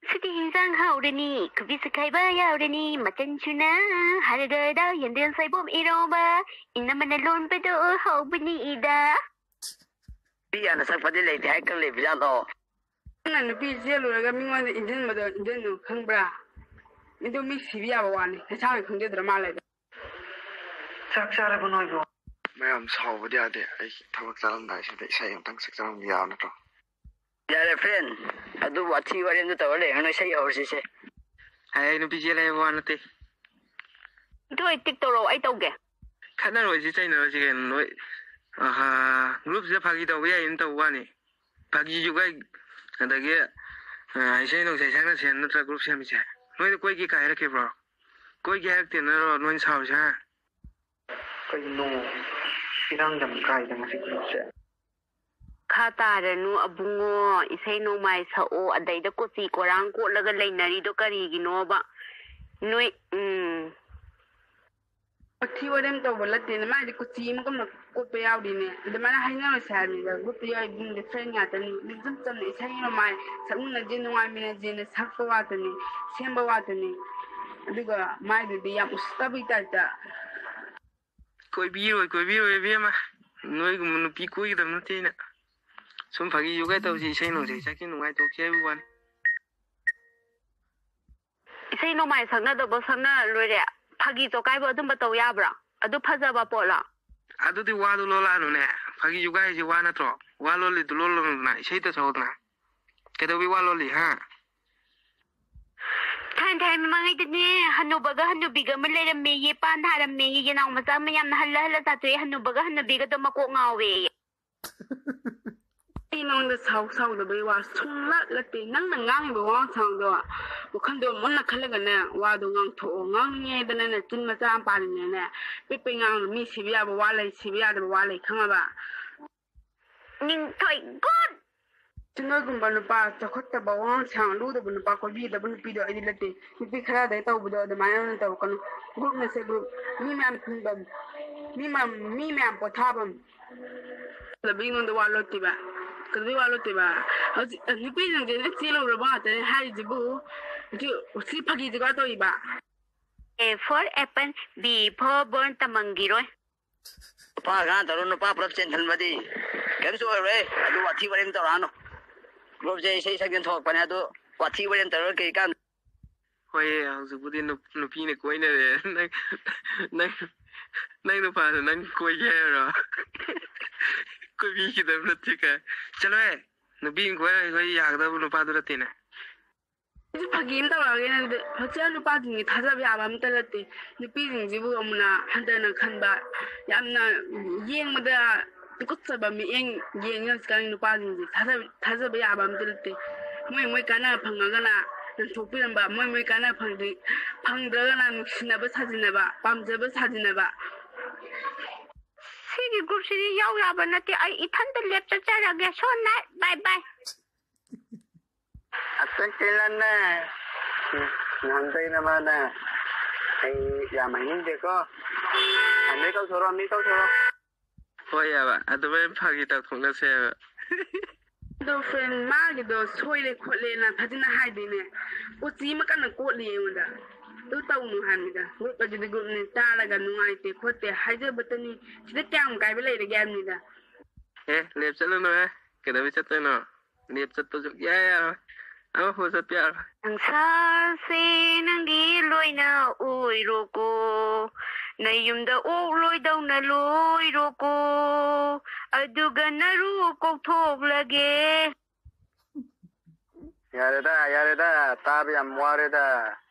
ꯁꯤꯗꯤ ꯍꯤꯟꯖꯥꯡ ꯍꯥꯎꯔꯅꯤ, ꯀꯣꯕꯤ ꯁꯨꯈꯥꯏꯕ ꯌꯥꯎꯔꯅꯤ, ꯃꯆꯟ ꯁꯨꯅ ꯍꯥꯏꯔꯒꯗ ꯌꯦꯟꯗꯦꯝ ꯁꯣꯏꯕꯨꯝ ꯏꯔꯣꯝꯕ, ꯏꯅꯝꯃꯅ ꯂꯣꯟꯕꯗꯣ ꯍꯥꯎꯕꯅꯤ ꯏꯗ꯫ ꯅꯨꯄꯤ ꯌꯥꯅ ꯁꯛꯄꯗꯤ ꯂꯩꯇꯦ ꯍꯥꯏ ꯀꯔꯝ ꯂꯩꯕꯖꯥꯠꯅꯣ? ꯅꯪꯅ ꯅꯨꯄꯤ ꯆꯦꯜꯂꯨꯔꯒ ꯃꯤꯉꯣꯟꯗ ꯏꯟꯖꯤꯟꯕꯗꯣ ꯏꯟꯖꯤꯟꯅꯨ ꯈꯪꯕ꯭ꯔꯥ? ꯑꯗꯨ ꯃꯤ ꯁꯤꯕ ꯌꯥꯕ ꯋꯥꯅꯤ, ꯅꯁꯥꯅ ꯈꯪꯖꯗ꯭ꯔ ꯃꯥꯜꯂꯦ꯫ ꯆꯥꯛ ꯆꯥꯔꯕꯣ ꯅꯣꯏꯕꯣ? ꯃꯌꯥꯝ ꯁꯥꯎꯕꯗꯤ ꯌꯥꯗꯦ꯫ ꯑꯩ ꯊꯕꯛ ꯆꯠꯂꯝꯗꯥꯏꯁꯤꯗ ꯏꯁꯩ ꯑꯝꯇꯪ ꯁꯛꯆꯔꯝꯒꯦ ꯌꯥꯕ ꯅꯠꯇ꯭ꯔꯣ? ꯌꯥꯔꯦ ꯐ꯭ꯔꯦꯟ, ꯑꯗꯨ ꯋꯥꯊꯤ ꯋꯥꯔꯦꯝꯗꯣ ꯇꯧꯔ ꯂꯩꯔꯅꯨ, ꯏꯁꯩ ꯍꯧꯔꯁꯤꯁꯦ꯫ ꯑꯩ ꯅꯨꯄꯤ ꯆꯦꯜꯂꯦ ꯍꯥꯏꯕ ꯋꯥ ꯅꯠꯇꯦ꯫ ꯑꯗꯨ ꯑꯩ ꯇꯤꯛ ꯇꯧꯔꯛꯑꯣ, ꯑꯩ ꯇꯧꯒꯦ꯫ ꯈꯠꯅꯔꯣꯏꯁꯤ, ꯆꯩꯅꯔꯣꯏꯁꯤ ꯀꯩꯅꯣ ꯅꯣꯏ꯫ ꯑꯍꯥ, ꯒ꯭ꯔꯨꯞꯁꯤꯗ ꯐꯥꯒꯤ ꯇꯧꯕ ꯌꯥꯏꯅ ꯇꯧꯕ ꯋꯥꯅꯤ꯫ ꯐꯥꯒꯤ ꯖꯨꯒꯥꯏ, ꯑꯗꯒꯤ, ꯑ, ꯏꯁꯩ ꯅꯨꯡꯁꯩ ꯁꯛꯅ ꯁꯦꯝ ꯅꯠꯇ꯭ꯔ ꯒ꯭ꯔꯨꯞ ꯁꯦꯝꯃꯤꯁꯦ? ꯅꯣꯏꯗ ꯀꯣꯏꯒꯦ ꯀꯥꯏ ꯍꯥꯏꯔꯛꯈꯤꯕ꯭ꯔꯣ? ꯀꯣꯏꯒꯦ ꯍꯥꯏꯔꯛꯇꯦ ꯅꯠꯇ꯭ꯔꯣ ꯅꯣꯏꯅ ꯁꯥꯎꯔꯤꯁꯦ, ꯍꯥ? ꯀꯩꯅꯣ, ꯏꯔꯥꯡ ꯌꯥꯝ ꯀꯥꯏꯗ ꯉꯁꯤ ꯒ꯭ꯔꯨꯞꯁꯦ꯫ ꯈꯥ ꯇꯥꯔꯅꯨ ꯑꯕꯨꯡꯉꯣ, ꯏꯁꯩ ꯅꯣꯡꯃꯥꯏ ꯁꯛꯑꯣ, ꯑꯗꯩꯗ ꯀꯣꯆꯤ ꯀꯣꯔꯥꯡ ꯀꯣꯠꯂꯒ ꯂꯩꯅꯔꯤꯗꯣ ꯀꯔꯤꯒꯤꯅꯣꯕ? ꯅꯣꯏ, ꯎꯝ꯫ ꯋꯥꯊꯤ ꯋꯥꯔꯦꯝ ꯇꯧꯕ ꯅꯠꯇꯦꯅꯦ, ꯃꯥꯏꯗꯤ ꯀꯨꯆꯤ ꯑꯃꯒꯨꯝꯅ ꯀꯣꯠꯄ ꯌꯥꯎꯔꯤꯅꯦ꯫ ꯑꯗꯨꯃꯥꯏꯅ ꯍꯥꯏꯅꯔꯣꯏꯁꯦ ꯍꯥꯏꯕꯅꯤꯗ꯫ ꯒ꯭ꯔꯨꯞꯇ ꯌꯥꯎꯔꯤ ꯏꯕꯨꯡꯗꯤ ꯐ꯭ꯔꯦꯟ ꯉꯥꯛꯇꯅꯤ꯫ ꯑꯗꯨ ꯏꯆꯝ ꯆꯝꯅ ꯏꯁꯩ ꯅꯣꯡꯃꯥꯏ ꯁꯛꯃꯤꯟꯅꯁꯦ, ꯅꯨꯡꯉꯥꯏꯃꯤꯟꯅꯁꯦꯅ ꯁꯛꯄ ꯋꯥꯇꯅꯤ, ꯁꯦꯝꯕ ꯋꯥꯇꯅꯤ꯫ ꯑꯗꯨꯒ ꯃꯥꯏꯗꯨꯗꯤ ꯌꯥꯝ ꯎꯁꯤꯠꯇꯕꯒꯤ ꯇꯥꯏꯞꯇ꯫ ꯀꯣꯏꯕꯤꯔꯣꯏ, ꯀꯣꯏꯕꯤꯔꯣꯏ ꯏꯕꯦꯝꯃ꯫ ꯅꯣꯏꯒꯨꯝꯕ ꯅꯨꯄꯤ ꯀꯣꯏꯒꯗꯕ ꯅꯠꯇꯦ ꯑꯩꯅ꯫ ꯁꯨꯝ ꯐꯥꯒꯤ ꯖꯨꯒꯥꯏ ꯇꯧꯁꯤ, ꯏꯁꯩ ꯅꯨꯡꯁꯩ ꯁꯛꯁꯤ, ꯅꯨꯡꯉꯥꯏꯊꯣꯛꯁꯤ ꯍꯥꯏꯕ ꯋꯥꯅꯤ꯫ ꯏꯁꯩ ꯅꯣꯡꯃꯥꯏ ꯁꯛꯅꯗꯧꯕ ꯁꯛꯅ ꯂꯣꯏꯔꯦ꯫ ꯐꯥꯒꯤ ꯖꯣꯀꯥꯏꯕ ꯑꯗꯨꯝꯕ ꯇꯧ ꯌꯥꯕ꯭ꯔꯥ? ꯑꯗꯨ ꯐꯖꯕ ꯄꯣꯠꯂꯣ? ꯑꯗꯨꯗꯤ ꯋꯥꯗꯨ ꯂꯣꯜꯂꯛꯑꯅꯨꯅꯦ꯫ ꯐꯥꯒꯤ ꯖꯨꯒꯥꯏ ꯍꯥꯏꯁꯦ ꯋꯥ ꯅꯠꯇ꯭ꯔꯣ? ꯋꯥ ꯂꯣꯜꯂꯤꯗꯨ ꯂꯣꯜꯂꯅꯨꯗꯅ, ꯏꯁꯩꯗ ꯁꯛꯎꯗꯅ꯫ ꯀꯩꯗꯧꯕꯩ ꯋꯥ ꯂꯣꯜꯂꯤ, ꯍꯥ? ꯊꯥꯏꯅ ꯊꯥꯏꯅ ꯃꯃꯥꯡꯉꯩꯗꯅꯦ, ꯍꯅꯨꯕꯒ ꯍꯅꯨꯕꯤꯒ ꯑꯃ ꯂꯩꯔꯝꯃꯦꯌꯦ, ꯄꯥꯟ ꯊꯥꯔꯝꯃꯦꯌꯦ, ꯌꯦꯅꯥꯎ ꯃꯆꯥ ꯃꯌꯥꯝꯅ ꯍꯜꯂ ꯍꯜꯂ ꯆꯥꯊꯣꯛꯑꯦ, ꯍꯅꯨꯕꯒ ꯍꯅꯨꯕꯤꯒꯗꯣ ꯃꯀꯣꯛ ꯉꯥꯎꯋꯦꯌꯦ꯫ ꯑꯩ ꯅꯉꯣꯟꯗ ꯁꯥꯎ ꯁꯥꯎꯗꯕꯩ ꯋꯥ ꯁꯨꯡꯂꯥꯛ ꯂꯛꯇꯦ꯫ ꯅꯪꯅ ꯉꯥꯡꯉꯤꯕ ꯋꯥꯉꯥꯡ ꯁꯉꯥꯡꯗꯣ ꯋꯥꯈꯜꯗꯣ ꯃꯨꯟꯅ ꯈꯜꯂꯒꯅꯦ, ꯋꯥꯗꯣ ꯉꯥꯡꯊꯣꯛꯑꯣ꯫ ꯉꯥꯡꯅꯤꯡꯉꯦꯗꯅꯅꯦ ꯆꯤꯟ ꯃꯆꯥ ꯑꯃ ꯄꯥꯜꯂꯤꯅꯦꯅꯦ꯫ ꯄꯤꯛꯄꯩ ꯉꯥꯡꯗꯣ ꯃꯤ ꯁꯤꯕ ꯌꯥꯕ ꯋꯥ ꯂꯩ, ꯁꯤꯕ ꯌꯥꯗꯕ ꯋꯥ ꯂꯩ, ꯈꯪꯉꯕ? ꯅꯤꯡꯊꯣꯏ, good! ꯁꯤ ꯅꯣꯏꯒꯨꯝꯕ ꯅꯨꯄꯥ ꯆꯥꯎꯈꯠꯇꯕ, ꯋꯥꯉꯥꯡ ꯁꯉꯥꯡ ꯂꯨꯗꯕ ꯅꯨꯄꯥ ꯀꯣꯏꯕꯤꯒꯗꯕ ꯅꯨꯄꯤꯗꯣ ꯑꯩꯗꯤ ꯅꯠꯇꯦ꯫ ꯅꯨꯄꯤ ꯈꯔꯗꯩ ꯇꯧꯕꯗꯣ ꯑꯗꯨꯃꯥꯏꯅ ꯑꯣꯏꯅ ꯇꯧꯔꯛꯀꯅꯨ꯫ ꯒ꯭ꯔꯨꯞꯅ ꯁꯦ ꯒ꯭ꯔꯨꯞ꯫ ꯃꯤ ꯃꯌꯥꯝ ꯄꯨꯟꯐꯝ, ꯃꯤ ꯃꯌꯥꯝ, ꯃꯤ ꯃꯌꯥꯝ ꯄꯣꯊꯥꯐꯝ꯫ ꯀꯩꯗꯧꯕꯩ ꯑꯩꯉꯣꯟꯗ ꯋꯥ ꯂꯣꯠꯇꯣꯏꯕ? ꯀꯩꯗꯧꯕꯩ ꯋꯥ ꯂꯣꯠꯇꯣꯏꯕ? ꯍꯧꯖꯤꯛ ꯅꯨꯄꯤꯁꯤꯡꯁꯦ ꯂꯣꯏ ꯆꯦꯜꯂꯨꯔꯕ ꯉꯥꯛꯇꯅꯦ ꯍꯥꯏꯔꯤꯁꯤꯕꯨ꯫ ꯍꯧꯖꯤꯛ ꯁꯤ ꯐꯥꯒꯤꯁꯤꯒ ꯇꯧꯔꯤꯕ? A for apple, B for ball ꯇꯝꯃꯝꯈꯤꯔꯣꯏ꯫ ꯅꯨꯄꯥ ꯑꯉꯥꯡ ꯇꯧꯔ ꯅꯨꯄꯥ ꯄꯨꯂꯞ ꯆꯦꯟꯁꯤꯟꯕꯗꯤ ꯀꯔꯤꯝꯁꯨ ꯑꯣꯏꯔꯣꯏ꯫ ꯑꯗꯨ ꯋꯥꯊꯤ ꯋꯥꯔꯦꯝ ꯇꯧꯔꯛꯑꯅꯨ꯫ ꯒ꯭ꯔꯨꯞꯁꯦ ꯏꯁꯩ ꯁꯛꯀꯦꯅ ꯊꯣꯛꯂꯛꯄꯅꯦ, ꯑꯗꯨ ꯋꯥꯊꯤ ꯋꯥꯔꯦꯝ ꯇꯧꯔꯒ ꯀꯩ ꯀꯥꯟ- ꯍꯣꯏꯌꯦ, ꯍꯧꯖꯤꯛꯄꯨꯗꯤ ꯅꯨꯞ-, ꯅꯨꯄꯤꯅ ꯀꯣꯏꯅꯔꯦ꯫ ꯅꯪ, ꯅꯪ, ꯅꯪ ꯅꯨꯄꯥꯗꯣ ꯅꯪ ꯀꯣꯏꯒꯦ ꯍꯥꯏꯔꯣ? ꯀꯣꯏꯕꯤꯈꯤꯗꯕ ꯅꯠꯇꯦ ꯀꯥꯏ꯫ ꯆꯠꯂꯣꯍꯦ, ꯅꯨꯄꯤꯅ ꯀꯣꯏꯔ ꯀꯣꯏ ꯌꯥꯒꯗꯕ ꯅꯨꯄꯥꯗꯨ ꯅꯠꯇꯦꯅꯦ꯫ ꯑꯩꯁꯨ ꯐꯥꯒꯤ ꯑꯃ ꯇꯧꯔꯛꯑꯒꯦ ꯅꯪꯗꯤ꯫ ꯍꯧꯖꯤꯛ ꯅꯨꯄꯥꯁꯤꯡꯁꯤ ꯊꯥꯖꯕ ꯌꯥꯕ ꯑꯝꯇ ꯅꯠꯇꯦ꯫ ꯅꯨꯄꯤꯁꯤꯡꯁꯤꯕꯨ ꯑꯃꯨꯛꯅ ꯍꯟꯊꯅ ꯈꯟꯕ, ꯌꯥꯝꯅ ꯌꯦꯡꯕꯗ ꯇꯨꯀꯠꯆꯕ ꯃꯤꯠꯌꯦꯡ ꯌꯦꯡꯉꯤ ꯍꯧꯖꯤꯛꯀꯥꯟꯒꯤ ꯅꯨꯄꯥꯁꯤꯡꯁꯦ꯫ ꯊꯥꯖꯕ, ꯊꯥꯖꯕ ꯌꯥꯕ ꯑꯝꯇ ꯅꯠꯇꯦ꯫ ꯃꯣꯏ ꯃꯣꯏ ꯀꯥꯟꯅꯕ ꯐꯪꯉꯒꯅ ꯅꯟꯊꯣꯛꯄꯤꯔꯝꯕ, ꯃꯣꯏ ꯃꯣꯏ ꯀꯥꯟꯅꯕ ꯐꯪꯗ꯭ꯔꯤ-, ꯐꯪꯗ꯭ꯔꯒꯅ ꯅꯨꯡꯁꯤꯅꯕ ꯁꯥꯖꯤꯟꯅꯕ, ꯄꯥꯝꯖꯕ ꯁꯥꯖꯤꯟꯅꯕ꯫ ꯁꯤꯒꯤ ꯒ꯭ꯔꯨꯞꯁꯤꯗꯤ ꯌꯥꯎ ꯌꯥꯕ ꯅꯠꯇꯦ꯫ ꯑꯩ ꯏꯊꯟꯇ ꯂꯦꯞ ꯆꯠꯆꯔꯒꯦ꯫ So nice, bye bye. ꯑꯁ, ꯀꯩꯅꯣꯅꯦ꯫ ꯎꯝ, ꯅꯍꯥꯟꯗꯩ ꯅꯃꯥꯅ ꯑꯩ ꯌꯥꯝ ꯍꯥꯏꯅꯤꯡꯗꯦꯀꯣ꯫ ꯑꯃꯤ ꯇꯧꯊꯣꯔꯣ, ꯑꯃꯤ ꯇꯧꯊꯣꯔꯣ꯫ ꯍꯣꯏ ꯌꯥꯕ, ꯑꯗꯨꯃꯥꯏꯅ ꯐꯥꯒꯤ ꯇꯧꯊꯣꯛꯅꯁꯦ ꯍꯥꯏꯕ꯫ ꯑꯗꯣ ꯐ꯭ꯔꯦꯟ ꯃꯥꯒꯤꯗꯣ ꯁꯣꯏꯔꯦ ꯈꯣꯠꯂꯦꯅ ꯐꯖꯅ ꯍꯥꯏꯗꯦꯅꯦ꯫ ꯎꯆꯤ ꯑꯃ ꯀꯟꯅ ꯀꯣꯠꯂꯤ ꯑꯩꯉꯣꯟꯗ꯫ ꯑꯗꯨ ꯇꯧꯅꯨ ꯍꯥꯏꯕꯅꯤꯗ꯫ ꯒ꯭ꯔꯨꯞ ꯑꯗꯨꯗꯤ ꯒ꯭ꯔꯨꯞꯅꯤ, ꯇꯥꯔꯒ ꯅꯨꯡꯉꯥꯏꯇꯦ ꯈꯣꯠꯇꯦ ꯍꯥꯏꯖꯕꯇꯅꯤ꯫ ꯁꯤꯗ ꯀꯌꯥꯝ ꯀꯥꯏꯕ ꯂꯩꯔꯒꯦ ꯍꯥꯏꯕꯅꯤꯗ꯫ ꯑꯦ, ꯂꯦꯞ ꯆꯠꯂꯨꯅꯨꯍꯦ꯫ ꯀꯩꯗꯧꯕꯩ ꯆꯠꯇꯣꯏꯅꯣ? ꯂꯦꯞ ꯆꯠꯄꯁꯨ ꯏꯌꯥ ꯌꯥꯔꯣꯏ꯫ ꯑꯃꯐꯥꯎ ꯆꯠꯄ ꯌꯥꯔꯣꯏ꯫ ꯁꯪꯁꯥꯔꯁꯦ ꯅꯪꯒꯤ ꯂꯣꯏꯅ ꯑꯣꯏꯔꯣꯀꯣ꯫ ꯅꯌꯨꯝꯗ ꯑꯣꯛ ꯂꯣꯏꯗꯧꯅ ꯂꯣꯏꯔꯣꯀꯣ꯫ ꯑꯗꯨꯒ ꯅꯔꯨ ꯀꯣꯛꯊꯣꯛꯂꯒꯦ꯫ ꯌꯥꯔꯦꯗ, ꯌꯥꯔꯦꯗ, ꯇꯥꯕ ꯌꯥꯝ ꯋꯥꯔꯦꯗ꯫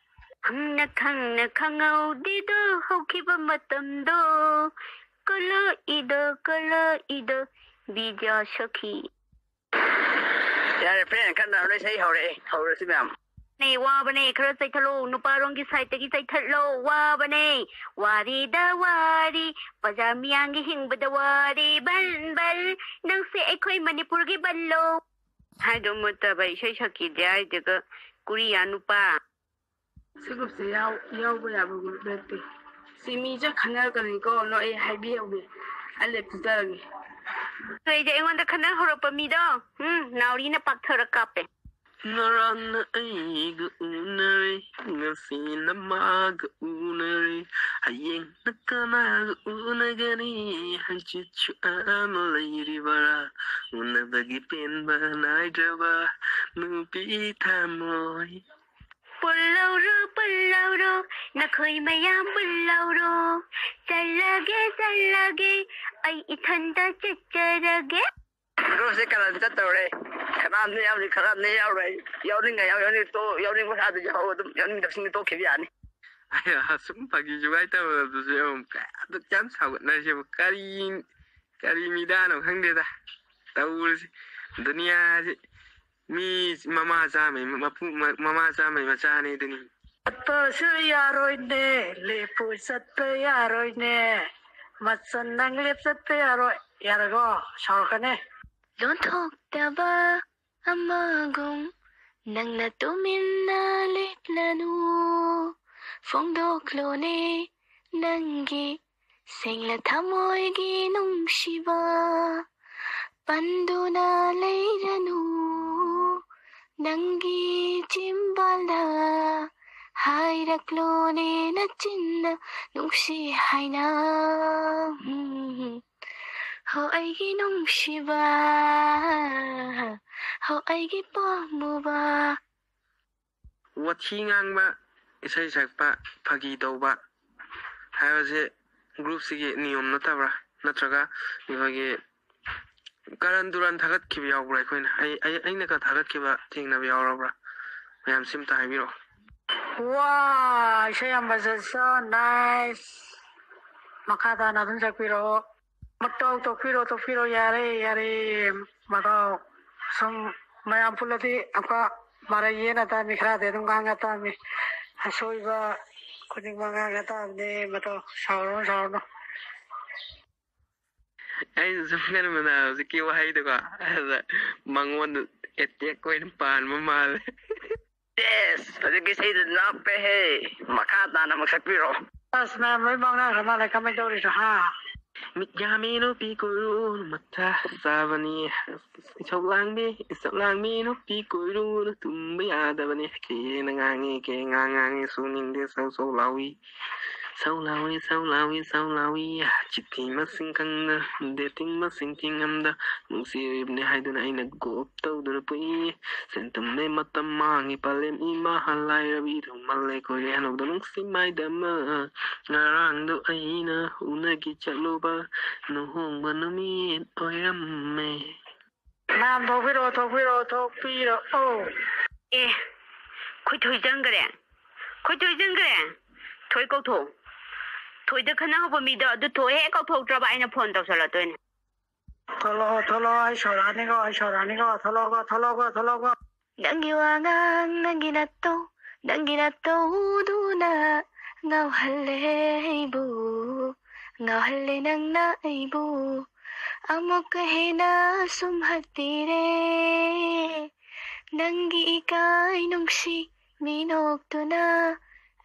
ꯈꯪꯅ ꯈꯪꯅ ꯈꯪꯍꯧꯗꯦꯗꯣ ꯍꯧꯈꯤꯕ ꯃꯇꯝꯗꯣ꯫ ꯀꯂꯛꯏꯗ, ꯀꯂꯛꯏꯗ, ꯕꯤꯗ꯭ꯌꯥ ꯁꯈꯤ꯫ ꯌꯥꯔꯦ, ꯐ꯭ꯔꯦꯟ ꯈꯠꯅꯔꯣꯏ, ꯏꯁꯩ ꯍꯧꯔꯛꯑꯦ, ꯍꯧꯔꯁꯤ ꯃꯌꯥꯝ꯫ ꯅꯦ, ꯋꯥꯕꯅꯦ, ꯈꯔ ꯆꯩꯊꯠꯂꯣ, ꯅꯨꯄꯥꯔꯣꯝꯒꯤ ꯁꯥꯏꯠꯇꯒꯤ ꯆꯩꯊꯠꯂꯣ, ꯋꯥꯕꯅꯦ, ꯋꯥꯔꯤꯗ ꯋꯥꯔꯤ, ꯕꯖꯥꯔ ꯃꯤꯌꯥꯝꯒꯤ ꯍꯤꯡꯕꯗ ꯋꯥꯔꯤ, ꯕꯟ ꯕꯟ, ꯅꯪꯁꯦ ꯑꯩꯈꯣꯏ ꯃꯅꯤꯄꯨꯔꯒꯤ ꯕꯟꯂꯣ꯫ ꯍꯥꯏꯗꯣ ꯃꯨꯠꯇꯕ ꯏꯁꯩ ꯁꯛꯈꯤꯗꯦ ꯍꯥꯏꯗꯨꯒ ꯀꯨꯔꯤꯌꯥ ꯅꯨꯄꯥ꯫ ꯁꯤ ꯒ꯭ꯔꯨꯞꯁꯦ ꯌꯥꯎ-, ꯌꯥꯎꯕ ꯌꯥꯕ ꯒ꯭ꯔꯨꯞ ꯅꯠꯇꯦ꯫ ꯁꯤ ꯃꯤꯁꯦ ꯈꯟꯅꯔꯛꯀꯅꯤꯀꯣ, ꯅꯣ ꯑꯩ ꯍꯥꯏꯕꯤꯍꯧꯒꯦ꯫ ꯑꯩ ꯂꯦꯞ ꯆꯠꯆꯔꯒꯦ꯫ ꯅꯣꯏꯁꯦ ꯑꯩꯉꯣꯟꯗ ꯈꯟꯅ ꯍꯧꯔꯛꯄ ꯃꯤꯗꯣ, ꯎꯝ, ꯅꯥꯎꯔꯤꯅ ꯄꯥꯛꯊꯔ ꯀꯥꯞꯄꯦ꯫ ꯉꯔꯥꯡꯅ ꯑꯩꯒ ꯎꯅꯔꯦ, ꯉꯁꯤꯅ ꯃꯥꯒ ꯎꯅꯔꯦ, ꯍꯌꯦꯡꯅ ꯀꯅꯥꯒ ꯎꯅꯒꯅꯤ? ꯍꯪꯆꯤꯠꯁꯨ ꯑꯃ ꯂꯩꯔꯤꯕꯔꯥ? ꯎꯅꯕꯒꯤ ꯄꯦꯟꯕ ꯅꯥꯏꯗ꯭ꯔꯕ ꯅꯨꯄꯤ ꯊꯃꯣꯏ꯫ ꯄꯨꯜꯂꯧꯔꯣ, ꯄꯨꯜꯂꯧꯔꯣ, ꯅꯈꯣꯏ ꯃꯌꯥꯝ ꯄꯨꯜꯂꯧꯔꯣ꯫ ꯆꯠꯂꯒꯦ, ꯆꯠꯂꯒꯦ, ꯑꯩ ꯏꯊꯟꯇ ꯆꯠꯆꯔꯒꯦ꯫ ꯒ꯭ꯔꯨꯞꯁꯦ ꯀꯔꯟ ꯆꯠꯇꯧꯔꯦ꯫ ꯈꯔ ꯑꯃꯅ ꯌꯥꯎꯅꯤ, ꯈꯔ ꯑꯃꯅ ꯌꯥꯎꯔꯣꯏ꯫ ꯌꯥꯎꯅꯤꯡꯉ ꯌꯥꯎ, ꯌꯥꯎꯅꯤꯡ ꯇꯣ-, ꯌꯥꯎꯅꯤꯡꯕ ꯁꯥꯗ ꯌꯥꯎ, ꯑꯗꯨꯝ ꯌꯥꯎꯅꯤꯡꯗꯕꯁꯤꯡꯗꯤ ꯇꯣꯛꯈꯤꯕ ꯌꯥꯅꯤ꯫ ꯑꯩ ꯁꯨꯝ ꯐꯥꯒꯤ ꯖꯨꯒꯥꯏ ꯇꯧꯅꯕꯗꯨꯁꯨ ꯌꯦꯡꯉꯨ, ꯀꯌꯥꯗ ꯀꯌꯥꯝ ꯁꯥꯎꯒꯠꯅꯔꯤꯁꯤꯕꯨ꯫ ꯀꯔꯤ, ꯀꯔꯤ ꯃꯤꯗꯥꯅꯣ ꯈꯪꯗꯦꯗ ꯇꯧꯔꯤꯁꯤ꯫ ꯗꯨꯅꯤꯌꯥꯁꯤ ꯃꯤ ꯃꯃꯥ ꯆꯥꯝꯃꯩ ꯃꯄꯨ-, ꯃ-, ꯃꯃꯥ ꯆꯥꯝꯃꯩ ꯃꯆꯥꯅꯤ ꯑꯗꯨꯅꯤ꯫ ꯆꯠꯄꯁꯨ ꯌꯥꯔꯣꯏꯅꯦ, ꯂꯦꯞꯄꯨ ꯆꯠꯄ ꯌꯥꯔꯣꯏꯅꯦ꯫ ꯃꯆꯟ ꯅꯪ ꯂꯦꯞ ꯆꯠꯄ ꯌꯥꯔꯣꯏ꯫ ꯌꯥꯔꯒꯣ? ꯁꯥꯎꯔꯛꯀꯅꯤ꯫ ꯂꯣꯟꯊꯣꯛꯇꯕ ꯑꯃꯒꯨꯝ ꯅꯪꯅ ꯇꯨꯃꯤꯟꯅ ꯂꯦꯞꯂꯅꯨ꯫ ꯐꯣꯡꯗꯣꯛꯂꯣꯅꯦ, ꯅꯪꯒꯤ ꯁꯦꯡꯂ ꯊꯃꯣꯏꯒꯤ ꯅꯨꯡꯁꯤꯕ ꯄꯟꯗꯨꯅ ꯂꯩꯔꯅꯨ꯫ ꯅꯪꯒꯤ ꯆꯤꯝꯕꯥꯜꯗ ꯍꯥꯏꯔꯛꯂꯣꯅꯦ ꯅꯆꯤꯟꯅ ꯅꯨꯡꯁꯤ ꯍꯥꯏꯅ꯫ ꯎꯝ꯫ ꯍꯣ ꯑꯩꯒꯤ ꯅꯨꯡꯁꯤꯕ, ꯍꯣ ꯑꯩꯒꯤ ꯄꯥꯝꯃꯨꯕ꯫ ꯋꯥꯊꯤ ꯉꯥꯡꯕ, ꯏꯁꯩ ꯁꯛꯄ, ꯐꯥꯒꯤ ꯇꯧꯕ ꯍꯥꯏꯕꯁꯦ ꯒ꯭ꯔꯨꯞꯁꯤꯒꯤ ꯅꯤꯌꯣꯝ ꯅꯠꯇꯕ꯭ꯔꯥ? ꯅꯠꯇ꯭ꯔꯒ ꯑꯩꯈꯣꯏꯒꯤ ꯀꯔꯟ ꯇꯨꯔꯟ ꯊꯥꯒꯠꯈꯤꯕ ꯌꯥꯎꯕ꯭ꯔꯥ? ꯑꯩꯈꯣꯏꯅ ꯑꯩ ꯑꯩ ꯑꯩꯅꯒ ꯊꯥꯒꯠꯈꯤꯕ ꯊꯦꯡꯅꯕ ꯌꯥꯎꯔꯕ꯭ꯔꯥ? ꯃꯌꯥꯝ ꯁꯤ ꯑꯝꯇ ꯍꯥꯏꯕꯤꯔꯛꯑꯣ꯫ ꯋꯥ, ꯏꯁꯩ ꯌꯥꯝ ꯐꯖꯩ, so nice. ꯃꯈꯥ ꯇꯥꯅ ꯑꯗꯨꯝ ꯆꯠꯄꯤꯔꯛꯑꯣ꯫ ꯃꯇꯧ ꯇꯧꯕꯤꯔꯣ, ꯇꯧꯕꯤꯔꯣ, ꯌꯥꯔꯦ, ꯌꯥꯔꯦ, ꯃꯇꯧ꯫ ꯁꯨꯝ ꯃꯌꯥꯝ ꯄꯨꯜꯂꯗꯤ ꯑꯃꯨꯛꯀ ꯃꯔꯩ ꯌꯦꯠꯅ ꯇꯥꯃꯤ, ꯈꯔꯗꯤ ꯑꯗꯨꯝ ꯉꯥꯡꯅ ꯇꯥꯃꯤ꯫ ꯑꯁꯣꯏꯕ ꯈꯨꯗꯤꯡꯃꯛ ꯉꯥꯡꯅ ꯇꯥꯕꯅꯦ, ꯃꯇꯧ꯫ ꯁꯥꯎꯔꯅꯨ, ꯁꯥꯎꯔꯅꯨ꯫ ꯑꯩꯁꯨ ꯁꯨꯝ ꯈꯟꯕꯗ ꯍꯧꯖꯤꯛꯀꯤ ꯋꯥꯍꯩꯗꯨꯀꯣ, ꯑꯗꯨꯗ ꯃꯉꯣꯟꯗ ꯑꯦꯇꯦꯛ ꯑꯣꯏꯅ ꯄꯥꯟꯕ ꯃꯥꯜꯂꯦ꯫ ꯑꯦꯁ, ꯍꯧꯖꯤꯛꯀꯤ ꯏꯁꯩꯗꯨ ꯅꯥꯞꯄꯦꯍꯦ꯫ ꯃꯈꯥ ꯇꯥꯅ ꯑꯃꯨꯛ ꯁꯛꯄꯤꯔꯣ꯫ ꯑꯁ, ꯃꯌꯥꯝ ꯂꯣꯏ ꯃꯥꯡꯅꯈ꯭ꯔ ꯃꯥꯜꯂꯦ, ꯀꯃꯥꯏꯅ ꯇꯧꯔꯤꯅꯣ, ꯍꯥ? ꯃꯤꯠ ꯌꯥꯝꯃꯤ ꯅꯨꯄꯤ ꯀꯣꯏꯔꯨꯅꯨ, ꯃꯊꯥ ꯆꯥꯕꯅꯤ꯫ ꯏꯁꯧ ꯂꯥꯡꯕꯤ, ꯏꯁꯧ ꯂꯥꯡꯕꯤ ꯅꯨꯄꯤ ꯀꯣꯏꯔꯨꯅꯨ, ꯇꯨꯝꯕ ꯌꯥꯗꯕꯅꯤ꯫ ꯀꯦꯅ ꯉꯥꯡꯉꯤ, ꯀꯦ ꯉꯥꯡ ꯉꯥꯡꯉꯤ, ꯁꯨꯅꯤꯡꯗꯦ, ꯁꯧ ꯁꯧ ꯂꯥꯎꯏ꯫ ꯁꯧ ꯂꯥꯎꯏ, ꯁꯧ ꯂꯥꯎꯏ, ꯁꯧ ꯂꯥꯎꯏ꯫ ꯆꯤꯊꯤ ꯃꯁꯤꯡ ꯈꯪꯗ, ꯗꯦꯇꯤꯡ ꯃꯁꯤꯡ ꯊꯤꯉꯝꯗ, ꯅꯨꯡꯁꯤꯔꯤꯕꯅꯤ ꯍꯥꯏꯗꯨꯅ ꯑꯩꯅ ꯒꯣꯞ ꯇꯧꯗꯨꯅ ꯄꯨꯏ꯫ ꯁꯦꯟ ꯊꯨꯝꯗꯩ ꯃꯇꯝ ꯃꯥꯡꯉꯤ, ꯄꯥꯂꯦꯝ ꯏꯃꯥ ꯂꯥꯏꯔꯕꯤ ꯊꯨꯝꯃꯜꯂꯦ, ꯀꯣꯏꯔꯦ ꯍꯅꯨꯗ ꯅꯨꯡꯁꯤ ꯃꯥꯏꯗꯃ꯫ ꯉꯔꯥꯡꯗꯣ ꯑꯩꯅ ꯎꯅꯒꯤ ꯆꯠꯂꯨꯕ ꯂꯨꯍꯣꯡꯕ ꯅꯨꯃꯤꯠ ꯑꯣꯏꯔꯝꯃꯦ꯫ ꯃꯌꯥꯝ ꯊꯣꯛꯄꯤꯔꯛꯑꯣ, ꯊꯣꯛꯄꯤꯔꯛꯑꯣ, ꯊꯣꯛꯄꯤꯔꯛꯑꯣ꯫ ꯑꯦ, ꯈꯣꯏ ꯊꯣꯏ ꯆꯪꯈ꯭ꯔꯦ꯫ ꯈꯣꯏ ꯊꯣꯏ ꯆꯪꯈ꯭ꯔꯦ꯫ ꯊꯣꯏ ꯀꯧꯊꯣꯛ꯫ ꯊꯣꯏꯗ ꯈꯟꯅꯍꯧꯕ ꯃꯤꯗꯣ ꯑꯗꯨ ꯊꯣꯏ ꯍꯦꯛ ꯀꯧꯊꯣꯛꯇ꯭ꯔꯕ ꯑꯩꯅ ꯐꯣꯟ ꯇꯧꯁꯜꯂꯛꯇꯣꯏꯅꯦ꯫ ꯊꯣꯛꯂꯛꯑꯣ, ꯊꯣꯛꯂꯛꯑꯣ, ꯑꯩ ꯁꯣꯔꯥꯅꯤꯀꯣ, ꯑꯩ ꯁꯣꯔꯥꯅꯤꯀꯣ, ꯊꯣꯛꯂꯛꯑꯣ, ꯊꯣꯛꯂꯛꯑꯣ, ꯊꯣꯛꯂꯛꯑꯣ꯫ ꯅꯪꯒꯤ ꯋꯥꯉꯥꯡ, ꯅꯪꯒꯤ ꯅꯠꯇꯧ, ꯅꯪꯒꯤ ꯅꯠꯇꯧꯗꯨꯅ ꯉꯥꯎꯍꯜꯂꯦ ꯑꯩꯕꯨ, ꯉꯥꯎꯍꯜꯂꯦ ꯅꯪꯅ ꯑꯩꯕꯨ꯫ ꯑꯃꯨꯛꯀ ꯍꯦꯟꯅ ꯁꯨꯝ ꯍꯠꯄꯤꯔꯦ ꯅꯪꯒꯤ ꯏꯀꯥꯏ ꯅꯨꯡꯁꯤ ꯃꯤꯅꯣꯛꯇꯨꯅ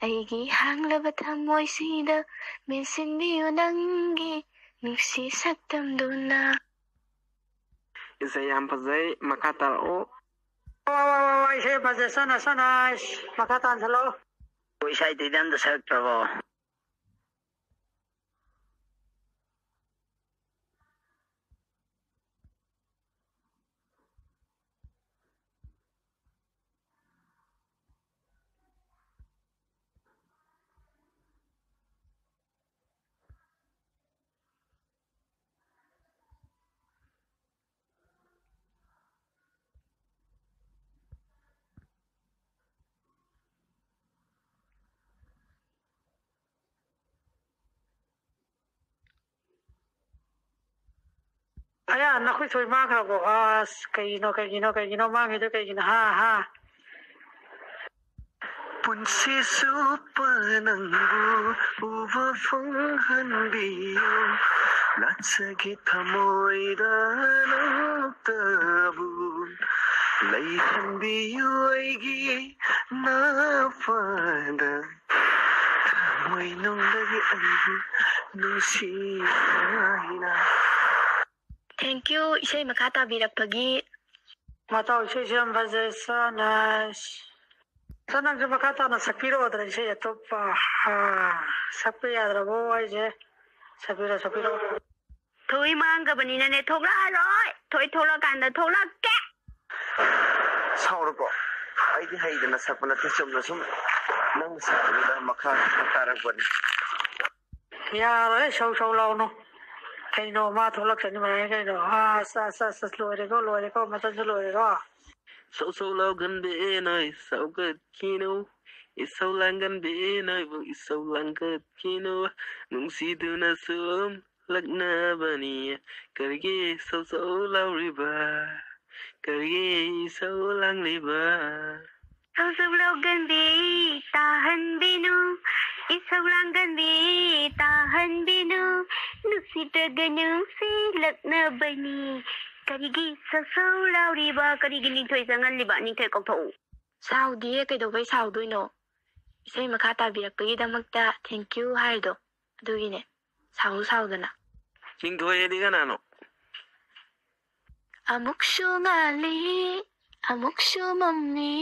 ꯑꯩꯒꯤ ꯍꯥꯡꯂꯕ ꯊꯃꯣꯏꯁꯤꯗ ꯃꯦꯟꯁꯤꯟꯕꯤꯌꯨ ꯅꯪꯒꯤ ꯅꯨꯡꯁꯤ ꯁꯛꯇꯝꯗꯨꯅ꯫ ꯏꯁꯩ ꯌꯥꯝ ꯐꯖꯩ, ꯃꯈꯥ ꯇꯥꯔꯛꯎ꯫ ꯋꯥ, ꯋꯥ, ꯋꯥ, ꯋꯥ, ꯏꯁꯩ ꯐꯖꯩ, ꯁꯣꯅ, ꯁꯣꯅ, ꯑꯁ, ꯃꯈꯥ ꯇꯥꯟꯁꯤꯜꯂꯛꯑꯣ꯫ ꯑꯩꯈꯣꯏ ꯏꯁꯩ ꯑꯇꯩꯗꯤ ꯑꯝꯇ ꯁꯛꯇ꯭ꯔꯕꯣ? ꯑꯌꯥ, ꯅꯈꯨꯠ ꯊꯣꯏ ꯃꯥꯡꯈ꯭ꯔꯕꯣ? ꯑꯁ, ꯀꯩꯒꯤꯅꯣ, ꯀꯩꯒꯤꯅꯣ, ꯀꯩꯒꯤꯅꯣ ꯃꯥꯡꯉꯤꯗꯣ ꯀꯩꯒꯤꯅꯣ? ꯍꯥ, ꯍꯥ꯫ ꯄꯨꯟꯁꯤ ꯆꯨꯞꯄ ꯅꯪꯕꯨ ꯎꯕ ꯐꯪꯍꯟꯕꯤꯌꯨ꯫ ꯂꯥꯠꯆꯒꯦ ꯊꯃꯣꯏꯗ ꯅꯪꯇꯕꯨ ꯂꯩꯍꯟꯕꯤꯌꯨ ꯑꯩꯒꯤ ꯅꯥꯄꯥꯗ꯫ ꯊꯃꯣꯏꯅꯨꯡꯗꯒꯤ ꯑꯩꯕꯨ ꯅꯨꯡꯁꯤ ꯍꯥꯏꯅ꯫ Thank you, ꯏꯁꯩ ꯃꯈꯥ ꯇꯥꯕꯤꯔꯛꯄꯒꯤ꯫ ꯃꯇꯥꯎ, ꯏꯁꯩꯁꯨ ꯌꯥꯝ ꯐꯖꯩ, so nice꯫ ꯁꯣ, ꯅꯪꯁꯨ ꯃꯈꯥ ꯇꯥꯅ ꯁꯛꯄꯤꯔꯛꯑꯣꯗꯅ ꯏꯁꯩ ꯑꯇꯣꯞꯄ꯫ ꯑꯥ, ꯁꯛꯄ ꯌꯥꯗ꯭ꯔꯕꯣ ꯍꯥꯏꯁꯦ? ꯁꯛꯄꯤꯔꯣ, ꯁꯛꯄꯤꯔꯣ꯫ ꯊꯣꯏ ꯃꯥꯡꯈ꯭ꯔꯕꯅꯤꯅꯅꯦ, ꯊꯣꯛꯂꯛꯑꯔꯣꯏ꯫ ꯊꯣꯏ ꯊꯣꯛꯂꯛꯑꯀꯥꯟꯗ ꯊꯣꯛꯂꯛꯀꯦ꯫ ꯁꯥꯎꯔꯕꯣ? ꯑꯩꯗꯤ ꯍꯩꯗꯅ ꯁꯛꯄ ꯅꯠꯇꯦ, ꯆꯨꯝꯅ ꯁꯨꯝ ꯅꯪꯅ ꯁꯛꯄꯗꯨꯗ ꯃꯈꯥ ꯇꯥꯔꯛꯄꯅꯤ꯫ ꯌꯥꯔꯣꯏ, ꯁꯧ ꯁꯧ ꯂꯥꯎꯅꯨ꯫ ꯀꯩꯅꯣ, ꯃꯥ ꯊꯣꯛꯂꯛꯀꯅꯤ ꯃꯥꯏꯅ ꯀꯩꯅꯣ? ꯑꯁ, ꯑꯁ, ꯑꯁ, ꯑꯁ, ꯂꯣꯏꯔꯦꯀꯣ, ꯂꯣꯏꯔꯦꯀꯣ, ꯃꯇꯝꯁꯨ ꯂꯣꯏꯔꯦꯀꯣ꯫ ꯁꯧ ꯁꯧ ꯂꯥꯎꯒꯟꯕꯤ ꯅꯣꯏ ꯁꯧꯒꯠꯈꯤꯅꯨ, ꯏꯁꯧ ꯂꯥꯡꯒꯟꯕꯤ ꯅꯣꯏꯕꯨ ꯏꯁꯧ ꯂꯥꯡꯒꯠꯈꯤꯅꯨ, ꯅꯨꯡꯁꯤꯗꯨꯅ ꯁꯨꯝ ꯂꯛꯅꯕꯅꯤ꯫ ꯀꯔꯤꯒꯤ ꯁꯧ ꯁꯧ ꯂꯥꯎꯔꯤꯕ? ꯀꯔꯤꯒꯤ ꯏꯁꯧ ꯂꯥꯡꯂꯤꯕ? ꯁꯧ ꯁꯧ ꯂꯥꯎꯒꯟꯕꯤ ꯇꯥꯍꯟꯕꯤꯅꯨ, ꯏꯁꯧ ꯂꯥꯡꯒꯟꯕꯤ ꯇꯥꯍꯟꯕꯤꯅꯨ, ꯅꯨꯡꯁꯤꯗ꯭ꯔꯒ ꯅꯨꯡꯁꯤꯂꯛꯅꯕꯅꯤ꯫ ꯀꯔꯤꯒꯤ ꯁꯧ ꯁꯧ ꯂꯥꯎꯔꯤꯕ? ꯀꯔꯤꯒꯤ ꯅꯤꯡꯊꯣꯏ ꯆꯪꯍꯜꯂꯤꯕ? ꯅꯤꯡꯊꯣꯏ ꯀꯧꯊꯣꯛꯎ꯫ ꯁꯥꯎꯗꯤꯌꯦ, ꯀꯩꯗꯧꯕꯩ ꯁꯥꯎꯗꯣꯏꯅꯣ? ꯏꯁꯩ ꯃꯈꯥ ꯇꯥꯕꯤꯔꯛꯄꯒꯤꯗꯃꯛꯇ thank you ꯍꯥꯏꯔꯤꯗꯣ ꯑꯗꯨꯒꯤꯅꯦ꯫ ꯁꯥꯎ ꯁꯥꯎꯗꯅ꯫ ꯆꯤꯡꯊꯣꯏ ꯍꯥꯏꯗꯤ ꯀꯅꯥꯅꯣ? ꯑꯃꯨꯛꯁꯨ ꯉꯥꯜꯂꯤ, ꯑꯃꯨꯛꯁꯨ ꯃꯝꯃꯤ,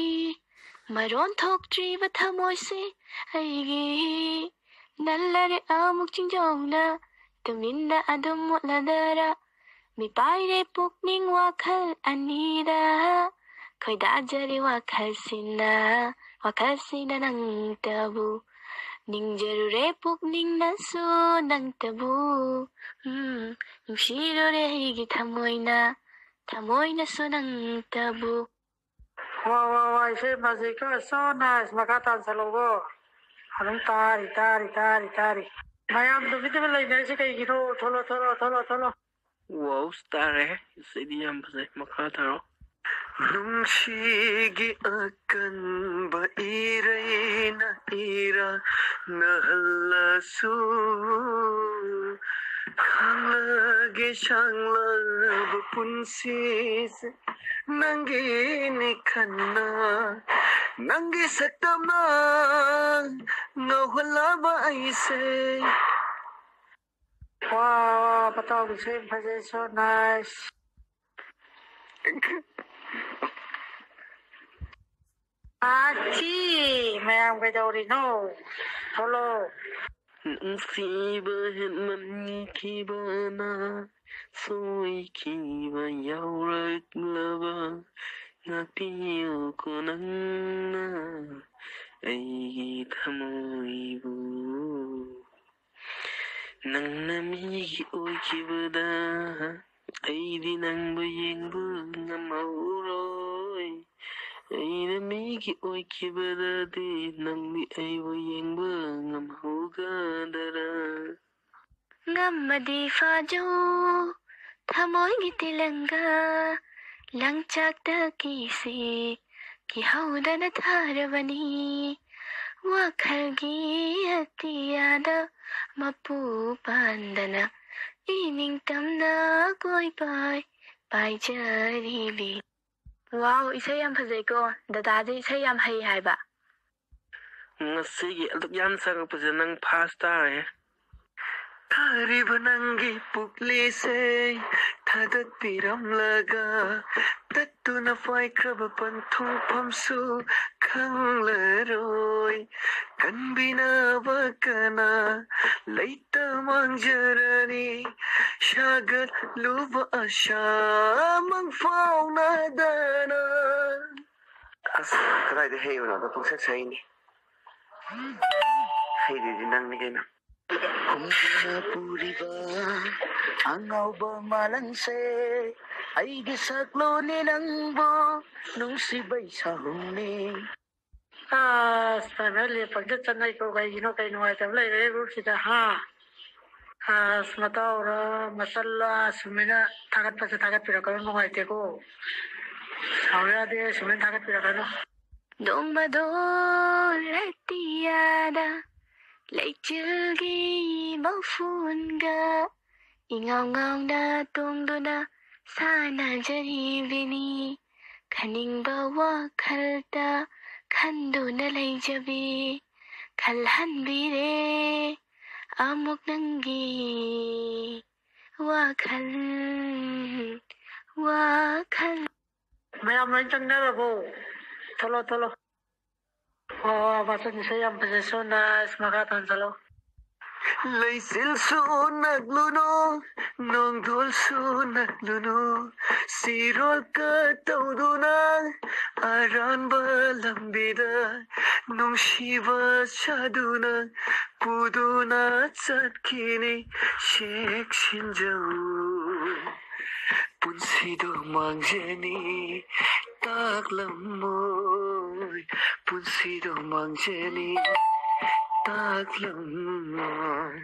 ꯃꯔꯣꯟ ꯊꯣꯛꯇ꯭ꯔꯤꯕ ꯊꯃꯣꯏꯁꯦ ꯑꯩꯒꯤ꯫ ꯅꯜꯂꯔꯦ ꯑꯃꯨꯛ ꯆꯤꯡꯖꯧꯅ, ꯇꯨꯃꯤꯟꯅ ꯑꯗꯨꯝ ꯃꯨꯠꯂꯗꯔ꯫ ꯃꯤꯄꯥꯏꯔꯦ ꯄꯨꯛꯅꯤꯡ ꯋꯥꯈꯜ ꯑꯅꯤꯗ, ꯈꯣꯏꯗꯥꯖꯔꯦ ꯋꯥꯈꯜꯁꯤꯅ, ꯋꯥꯈꯜꯁꯤꯅ ꯅꯪꯇꯕꯨ꯫ ꯅꯤꯡꯖꯔꯨꯔꯦ ꯄꯨꯛꯅꯤꯡꯅꯁꯨ ꯅꯪꯇꯕꯨ꯫ ꯎꯝ, ꯅꯨꯡꯁꯤꯔꯨꯔꯦ ꯑꯩꯒꯤ ꯊꯃꯣꯏꯅ, ꯊꯃꯣꯏꯅꯁꯨ ꯅꯪꯇꯕꯨ꯫ ꯋꯥ ꯋꯥ ꯋꯥ, ꯏꯁꯩ ꯐꯖꯩꯀꯣ, so nice꯫ ꯃꯈꯥ ꯇꯥꯟꯁꯜꯂꯛꯎꯀꯣ꯫ ꯑꯗꯨꯝ ꯇꯥꯔꯤ ꯇꯥꯔꯤ ꯇꯥꯔꯤ ꯇꯥꯔꯤ꯫ ꯃꯌꯥꯝ ꯇꯨꯃꯤꯟ ꯇꯨꯃꯤꯟ ꯂꯩꯅꯔꯤꯁꯦ ꯀꯩꯒꯤꯅꯣ? ꯊꯣꯂꯣ ꯊꯣꯂꯣ ꯊꯣꯂꯣ ꯊꯣꯂꯣ꯫ Wow, ꯇꯥꯔꯦ꯫ ꯏꯁꯩꯗꯤ ꯌꯥꯝ ꯐꯖꯩ꯫ ꯃꯈꯥ ꯊꯥꯔꯣ꯫ ꯅꯨꯡꯁꯤꯒꯤ ꯑꯀꯟꯕ ꯏꯔꯩꯅ ꯏꯔꯥꯛꯅꯍꯜꯂꯁꯨ, ꯈꯥꯡꯂꯒꯦ ꯁꯥꯡꯂꯕ ꯄꯨꯟꯁꯤꯁꯦ ꯅꯪꯒꯤꯅꯤ ꯈꯟꯅ, ꯅꯪꯒꯤ ꯁꯛꯇꯝꯅ ꯉꯥꯎꯍꯜꯂꯕ ꯑꯩꯁꯦ꯫ ꯋꯥ ꯋꯥ, ꯄꯇꯥꯎꯒꯤ ꯏꯁꯩ ꯐꯖꯩ, so nice꯫ ꯑꯥꯈꯤ, ꯃꯌꯥꯝ ꯀꯩꯗꯧꯔꯤꯅꯣ? ꯊꯣꯛꯂꯛꯑꯣ꯫ ꯅꯨꯡꯁꯤꯕ ꯍꯦꯟꯃꯟꯈꯤꯕꯅ ꯁꯣꯏꯈꯤꯕ ꯌꯥꯎꯔꯛꯂꯕ, ꯉꯥꯛꯄꯤꯌꯨꯀꯣ ꯅꯪꯅ ꯑꯩꯒꯤ ꯊꯃꯣꯏꯕꯨ꯫ ꯅꯪꯅ ꯃꯤꯒꯤ ꯑꯣꯏꯈꯤꯕꯗ ꯑꯩꯗꯤ ꯅꯪꯕꯨ ꯌꯦꯡꯕ ꯉꯝꯍꯧꯔꯣꯏ꯫ ꯑꯩꯅ ꯃꯤꯒꯤ ꯑꯣꯏꯈꯤꯕꯗꯗꯤ ꯅꯪꯗꯤ ꯑꯩꯕꯨ ꯌꯦꯡꯕ ꯉꯝꯍꯧꯒꯗꯔꯥ? ꯉꯝꯃꯗꯤ ꯐꯥꯖꯧ ꯊꯃꯣꯏꯒꯤ ꯇꯦꯂꯪꯒ, ꯂꯪꯆꯥꯛꯇ ꯀꯤꯁꯤ ꯀꯤꯍꯧꯗꯅ ꯊꯥꯔꯕꯅꯤ꯫ ꯋꯥꯈꯜꯒꯤ ꯑꯇꯤꯌꯥꯗ ꯃꯄꯨ ꯄꯥꯟꯗꯅ ꯏꯅꯤꯡꯇꯝꯅ ꯀꯣꯏꯄꯥꯏ ꯄꯥꯏꯖꯔꯤꯕꯤ꯫ Wow, ꯏꯁꯩ ꯌꯥꯝ ꯐꯖꯩꯀꯣ꯫ ꯗꯗꯥꯗꯤ ꯏꯁꯩ ꯌꯥꯝ ꯍꯩ ꯍꯥꯏꯕ꯫ ꯉꯁꯤꯒꯤ ꯑꯗꯨꯛ ꯌꯥꯝ ꯆꯪꯉꯛꯄꯁꯦ ꯅꯪ ꯐꯥꯔꯁ ꯇꯥꯔꯦ꯫ ꯊꯥꯔꯤꯕ ꯅꯪꯒꯤ ꯄꯨꯛꯂꯤꯁꯦ ꯊꯥꯗꯠꯄꯤꯔꯝꯂꯒ ꯇꯠꯇꯨꯅ ꯄꯥꯏꯈ꯭ꯔꯕ ꯄꯟꯊꯨꯡꯐꯝꯁꯨ ꯈꯪꯂꯔꯣꯏ꯫ ꯀꯟꯕꯤꯅꯕ ꯀꯅꯥ ꯂꯩꯇ ꯃꯥꯡꯖꯔꯅꯤ ꯁꯥꯒꯠꯂꯨꯕ ꯑꯁꯥ ꯃꯪꯐꯥꯎꯅꯗꯅ꯫ ꯑꯁ, ꯀꯗꯥꯏꯗ ꯍꯩꯕꯅꯣꯗ ꯄꯪꯁꯛ ꯁꯛꯏꯅꯦ꯫ ꯍꯩꯔꯤꯗꯤ ꯅꯪꯅꯤ ꯀꯩꯅꯣ꯫ ꯍꯨꯝꯗꯨꯅ ꯄꯨꯔꯤꯕ ꯑꯉꯥꯎꯕ ꯃꯥꯂꯪꯁꯦ ꯑꯩꯒꯤ ꯁꯛꯂꯣꯟꯅꯤ ꯅꯪꯕꯨ ꯅꯨꯡꯁꯤꯕꯩ ꯁꯥꯍꯨꯝꯅꯤ꯫ ꯑꯁ, ꯐꯖꯅ ꯂꯦꯞꯄꯛꯇ ꯆꯠꯅꯩꯀꯣ꯫ ꯀꯩꯒꯤꯅꯣ? ꯀꯩ ꯅꯨꯡꯉꯥꯏꯇꯕ ꯂꯩꯔꯦ ꯒ꯭ꯔꯨꯞꯁꯤꯗ, ꯍꯥ? ꯑꯁ, ꯃꯇꯥꯎꯔ ꯃꯆꯜꯂ ꯁꯨꯃꯥꯏꯅ ꯊꯥꯒꯠꯄꯁꯦ ꯊꯥꯒꯠꯄꯤꯔꯛꯀꯅꯨ, ꯅꯨꯡꯉꯥꯏꯇꯦꯀꯣ꯫ ꯁꯥꯎ ꯌꯥꯗꯦ, ꯁꯨꯃꯥꯏꯅ ꯊꯥꯒꯠꯄꯤꯔꯛꯀꯅꯨ꯫ ꯅꯣꯡꯃꯗꯣ ꯑꯇꯤꯌꯥꯗ ꯂꯩꯆꯤꯜꯒꯤ ꯃꯐꯣꯟꯒ ꯏꯉꯥꯎ ꯉꯥꯎꯅ ꯇꯣꯡꯗꯨꯅ ꯁꯥꯟꯅꯖꯔꯤꯕꯅꯤ꯫ ꯈꯟꯅꯤꯡꯕ ꯋꯥꯈꯜꯇ ꯈꯟꯗꯨꯅ ꯂꯩꯖꯕꯤ꯫ ꯈꯜꯍꯟꯕꯤꯔꯦ ꯑꯃꯨꯛ ꯅꯪꯒꯤ ꯋꯥꯈꯜ, ꯋꯥꯈꯜ꯫ ꯃꯌꯥꯝ ꯂꯣꯏ ꯆꯪꯅꯔꯕꯣ? ꯊꯣꯛꯂꯣ, ꯊꯣꯛꯂꯣ꯫ ꯍꯣꯏ, ꯍꯣꯏ, ꯃꯆꯟ ꯏꯁꯩ ꯌꯥꯝ ꯐꯖꯩ꯫ ꯁꯣꯝꯗ ꯑꯁ ꯃꯈꯥ ꯇꯥꯅ ꯆꯠꯂꯣ꯫ ꯂꯩꯆꯤꯜꯁꯨ ꯅꯛꯂꯨꯅꯨ, ꯅꯣꯡꯗꯣꯜꯁꯨ ꯅꯛꯂꯨꯅꯨ, ꯁꯤꯔꯣꯜ ꯀꯇꯧꯗꯨꯅ ꯑꯔꯥꯟꯕ ꯂꯝꯕꯤꯗ ꯅꯨꯡꯁꯤꯕ ꯁꯥꯗꯨꯅ ꯄꯨꯗꯨꯅ ꯆꯠꯈꯤꯅꯤ ꯆꯦꯛꯁꯤꯟꯖꯧ꯫ ꯄꯨꯟꯁꯤꯗꯣ ꯃꯥꯡꯖꯅꯤ ꯇꯥꯛꯂꯝꯃꯣꯏ, ꯄꯨꯟꯁꯤꯗꯣ ꯃꯥꯡꯖꯅꯤ ꯇꯥꯛꯂꯝꯃꯣꯏ꯫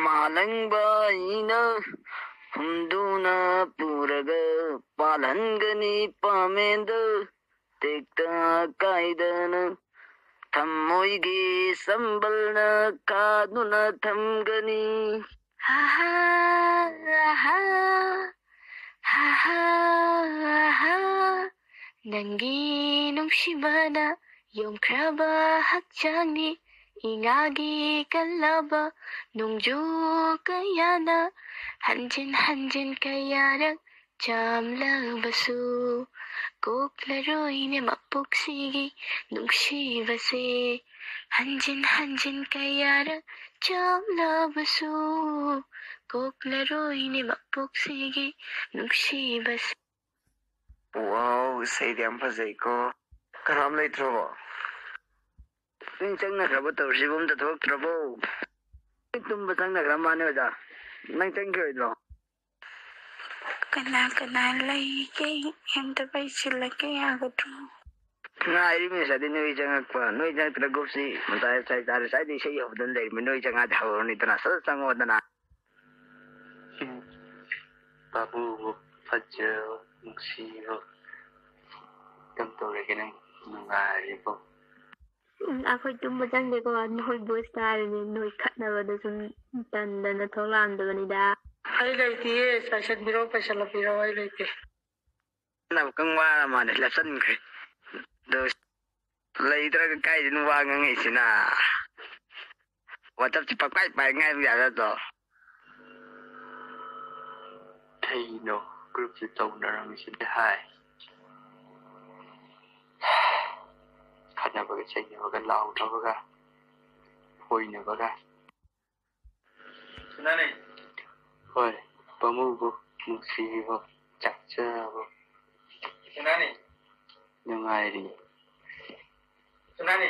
ꯃꯥꯂꯪꯕ ꯑꯩꯅ ꯍꯨꯝꯗꯨꯅ ꯄꯨꯔꯒ ꯄꯥꯜꯍꯟꯒꯅꯤ ꯄꯥꯃꯦꯟꯗ ꯇꯦꯛꯇ ꯀꯥꯏꯗꯅ꯫ ꯊꯃꯣꯏꯒꯤ ꯁꯝꯕꯜꯅ ꯀꯥꯗꯨꯅ ꯊꯝꯒꯅꯤ꯫ ꯍꯥ ꯍꯥ, ꯍꯥ ꯍꯥ, ꯍꯥ ꯍꯥ, ꯍꯥ ꯍꯥ꯫ ꯅꯪꯒꯤ ꯅꯨꯡꯁꯤꯕꯅ ꯌꯣꯝꯈ꯭ꯔꯕ ꯍꯛꯆꯥꯡꯅꯤ ꯏꯉꯥꯒꯤ ꯀꯜꯂꯕ ꯅꯣꯡꯖꯨ ꯀꯌꯥꯅ ꯍꯟꯖꯤꯟ ꯍꯟꯖꯤꯟ ꯀꯌꯥꯔꯛ ꯆꯥꯝꯂꯕꯁꯨ ꯀꯣꯛꯂꯔꯣꯏꯅꯦ ꯃꯄꯣꯛꯁꯤꯒꯤ ꯅꯨꯡꯁꯤꯕꯁꯦ꯫ ꯍꯟꯖꯤꯟ ꯍꯟꯖꯤꯟ ꯀꯌꯥꯔꯛ ꯆꯥꯝꯂꯕꯁꯨ ꯀꯣꯛꯂꯔꯣꯏꯅꯦ ꯃꯄꯣꯛꯁꯤꯒꯤ ꯅꯨꯡꯁꯤꯕꯁꯦ꯫ ꯋꯥꯎ, ꯏꯁꯩꯗꯤ ꯌꯥꯝ ꯐꯖꯩꯀꯣ꯫ ꯀꯅꯥꯝ ꯂꯩꯇ꯭ꯔꯕꯣ? ꯅꯪ ꯆꯪꯅꯈ꯭ꯔꯕꯣ ꯇꯧꯔꯤꯁꯤꯕꯨ? ꯑꯝꯇ ꯊꯣꯛꯂꯛꯇ꯭ꯔꯕꯣ? ꯅꯪ ꯇꯨꯝꯕ ꯆꯪꯅꯈ꯭ꯔ ꯃꯥꯅꯦ ꯑꯣꯖꯥ꯫ ꯅꯪ ꯆꯪꯈꯤꯔꯣꯏꯗ꯭ꯔꯣ? ꯀꯅꯥ ꯀꯅꯥ ꯂꯩꯒꯦ? ꯑꯝꯇ ꯄꯩꯁꯤꯜꯂꯛꯀꯦ ꯌꯥꯒꯗ꯭ꯔꯣ? ꯉꯥꯏꯔꯤꯕꯅꯤ ꯉꯁꯥꯏꯗꯩ ꯅꯣꯏ ꯆꯪꯉꯛꯄ꯫ ꯅꯣꯏ ꯆꯪꯉꯛꯇ꯭ꯔ ꯒ꯭ꯔꯨꯞꯁꯤ ꯃꯇꯥꯏ ꯆꯥꯏ ꯇꯥꯔꯦ꯫ ꯉꯁꯥꯏꯗꯩ ꯏꯁꯩ ꯍꯧꯗꯅ ꯂꯩꯔꯤꯕꯅꯤ꯫ ꯅꯣꯏ ꯆꯪꯉꯛꯑꯗꯤ ꯍꯧꯔꯅꯤꯗꯅ꯫ ꯁꯠ ꯁꯠ ꯆꯪꯉꯛꯑꯣꯗꯅ꯫ ꯕꯥꯕꯨꯕꯨ ꯐꯖꯕ, ꯅꯨꯡꯁꯤꯕ, ꯀꯝ ꯇꯧꯔꯒꯦ ꯅꯪ? ꯅꯨꯡꯉꯥꯏꯔꯤꯕꯣ? ꯎꯝ, ꯑꯩꯈꯣꯏ ꯇꯨꯝꯕ ꯆꯪꯗꯦꯀꯣ, ꯅꯣꯏ ꯚꯣꯏꯁ ꯇꯥꯔꯤꯅꯦ, ꯅꯣꯏ ꯈꯠꯅꯕꯗ ꯁꯨꯝ ꯇꯟꯗꯅ ꯊꯣꯛꯂꯛꯑꯝꯗꯕꯅꯤꯗ꯫ ꯑꯩ ꯂꯩꯇꯤꯌꯦ, ꯆꯥꯏꯁꯟꯕꯤꯔꯣ, ꯄꯩꯁꯜꯂꯛꯄꯤꯔꯣ, ꯑꯩ ꯂꯩꯇꯦ꯫ ꯈꯠꯅꯕ ꯀꯪ ꯋꯥꯔ ꯃꯥꯜꯂꯦ, ꯂꯦꯞꯁꯟꯈ꯭ꯔꯦ꯫ ꯑꯗꯣ ꯂꯩꯇ꯭ꯔꯒ ꯀꯥꯏꯗꯩꯅꯣ ꯋꯥ ꯉꯥꯡꯉꯛꯏꯁꯤꯅ? ꯋꯥꯆꯞꯁꯤ ꯄꯪꯄꯥꯏ ꯄꯥꯏ ꯉꯥꯏꯕ ꯌꯥꯒꯗ꯭ꯔꯣ? ꯀꯩꯅꯣ ꯒ꯭ꯔꯨꯞꯁꯤ ꯇꯧꯅꯔꯝꯃꯤꯁꯤꯗꯤ ꯍꯥꯏ꯫ ꯈꯠꯅꯕꯒ ꯆꯩꯅꯕꯒ ꯂꯥꯎꯅꯕꯒ ꯐꯣꯏꯅꯕꯒ꯫ ꯁꯅꯥꯅꯤ꯫ ꯍꯣꯏ, ꯄꯥꯃꯨꯕꯨ, ꯅꯨꯡꯁꯤꯕꯤꯕꯨ, ꯆꯥꯛꯆꯥꯕꯨ꯫ ꯁꯅꯥꯅꯤ꯫ ꯅꯨꯡꯉꯥꯏꯔꯤ꯫ ꯁꯅꯥꯅꯤ꯫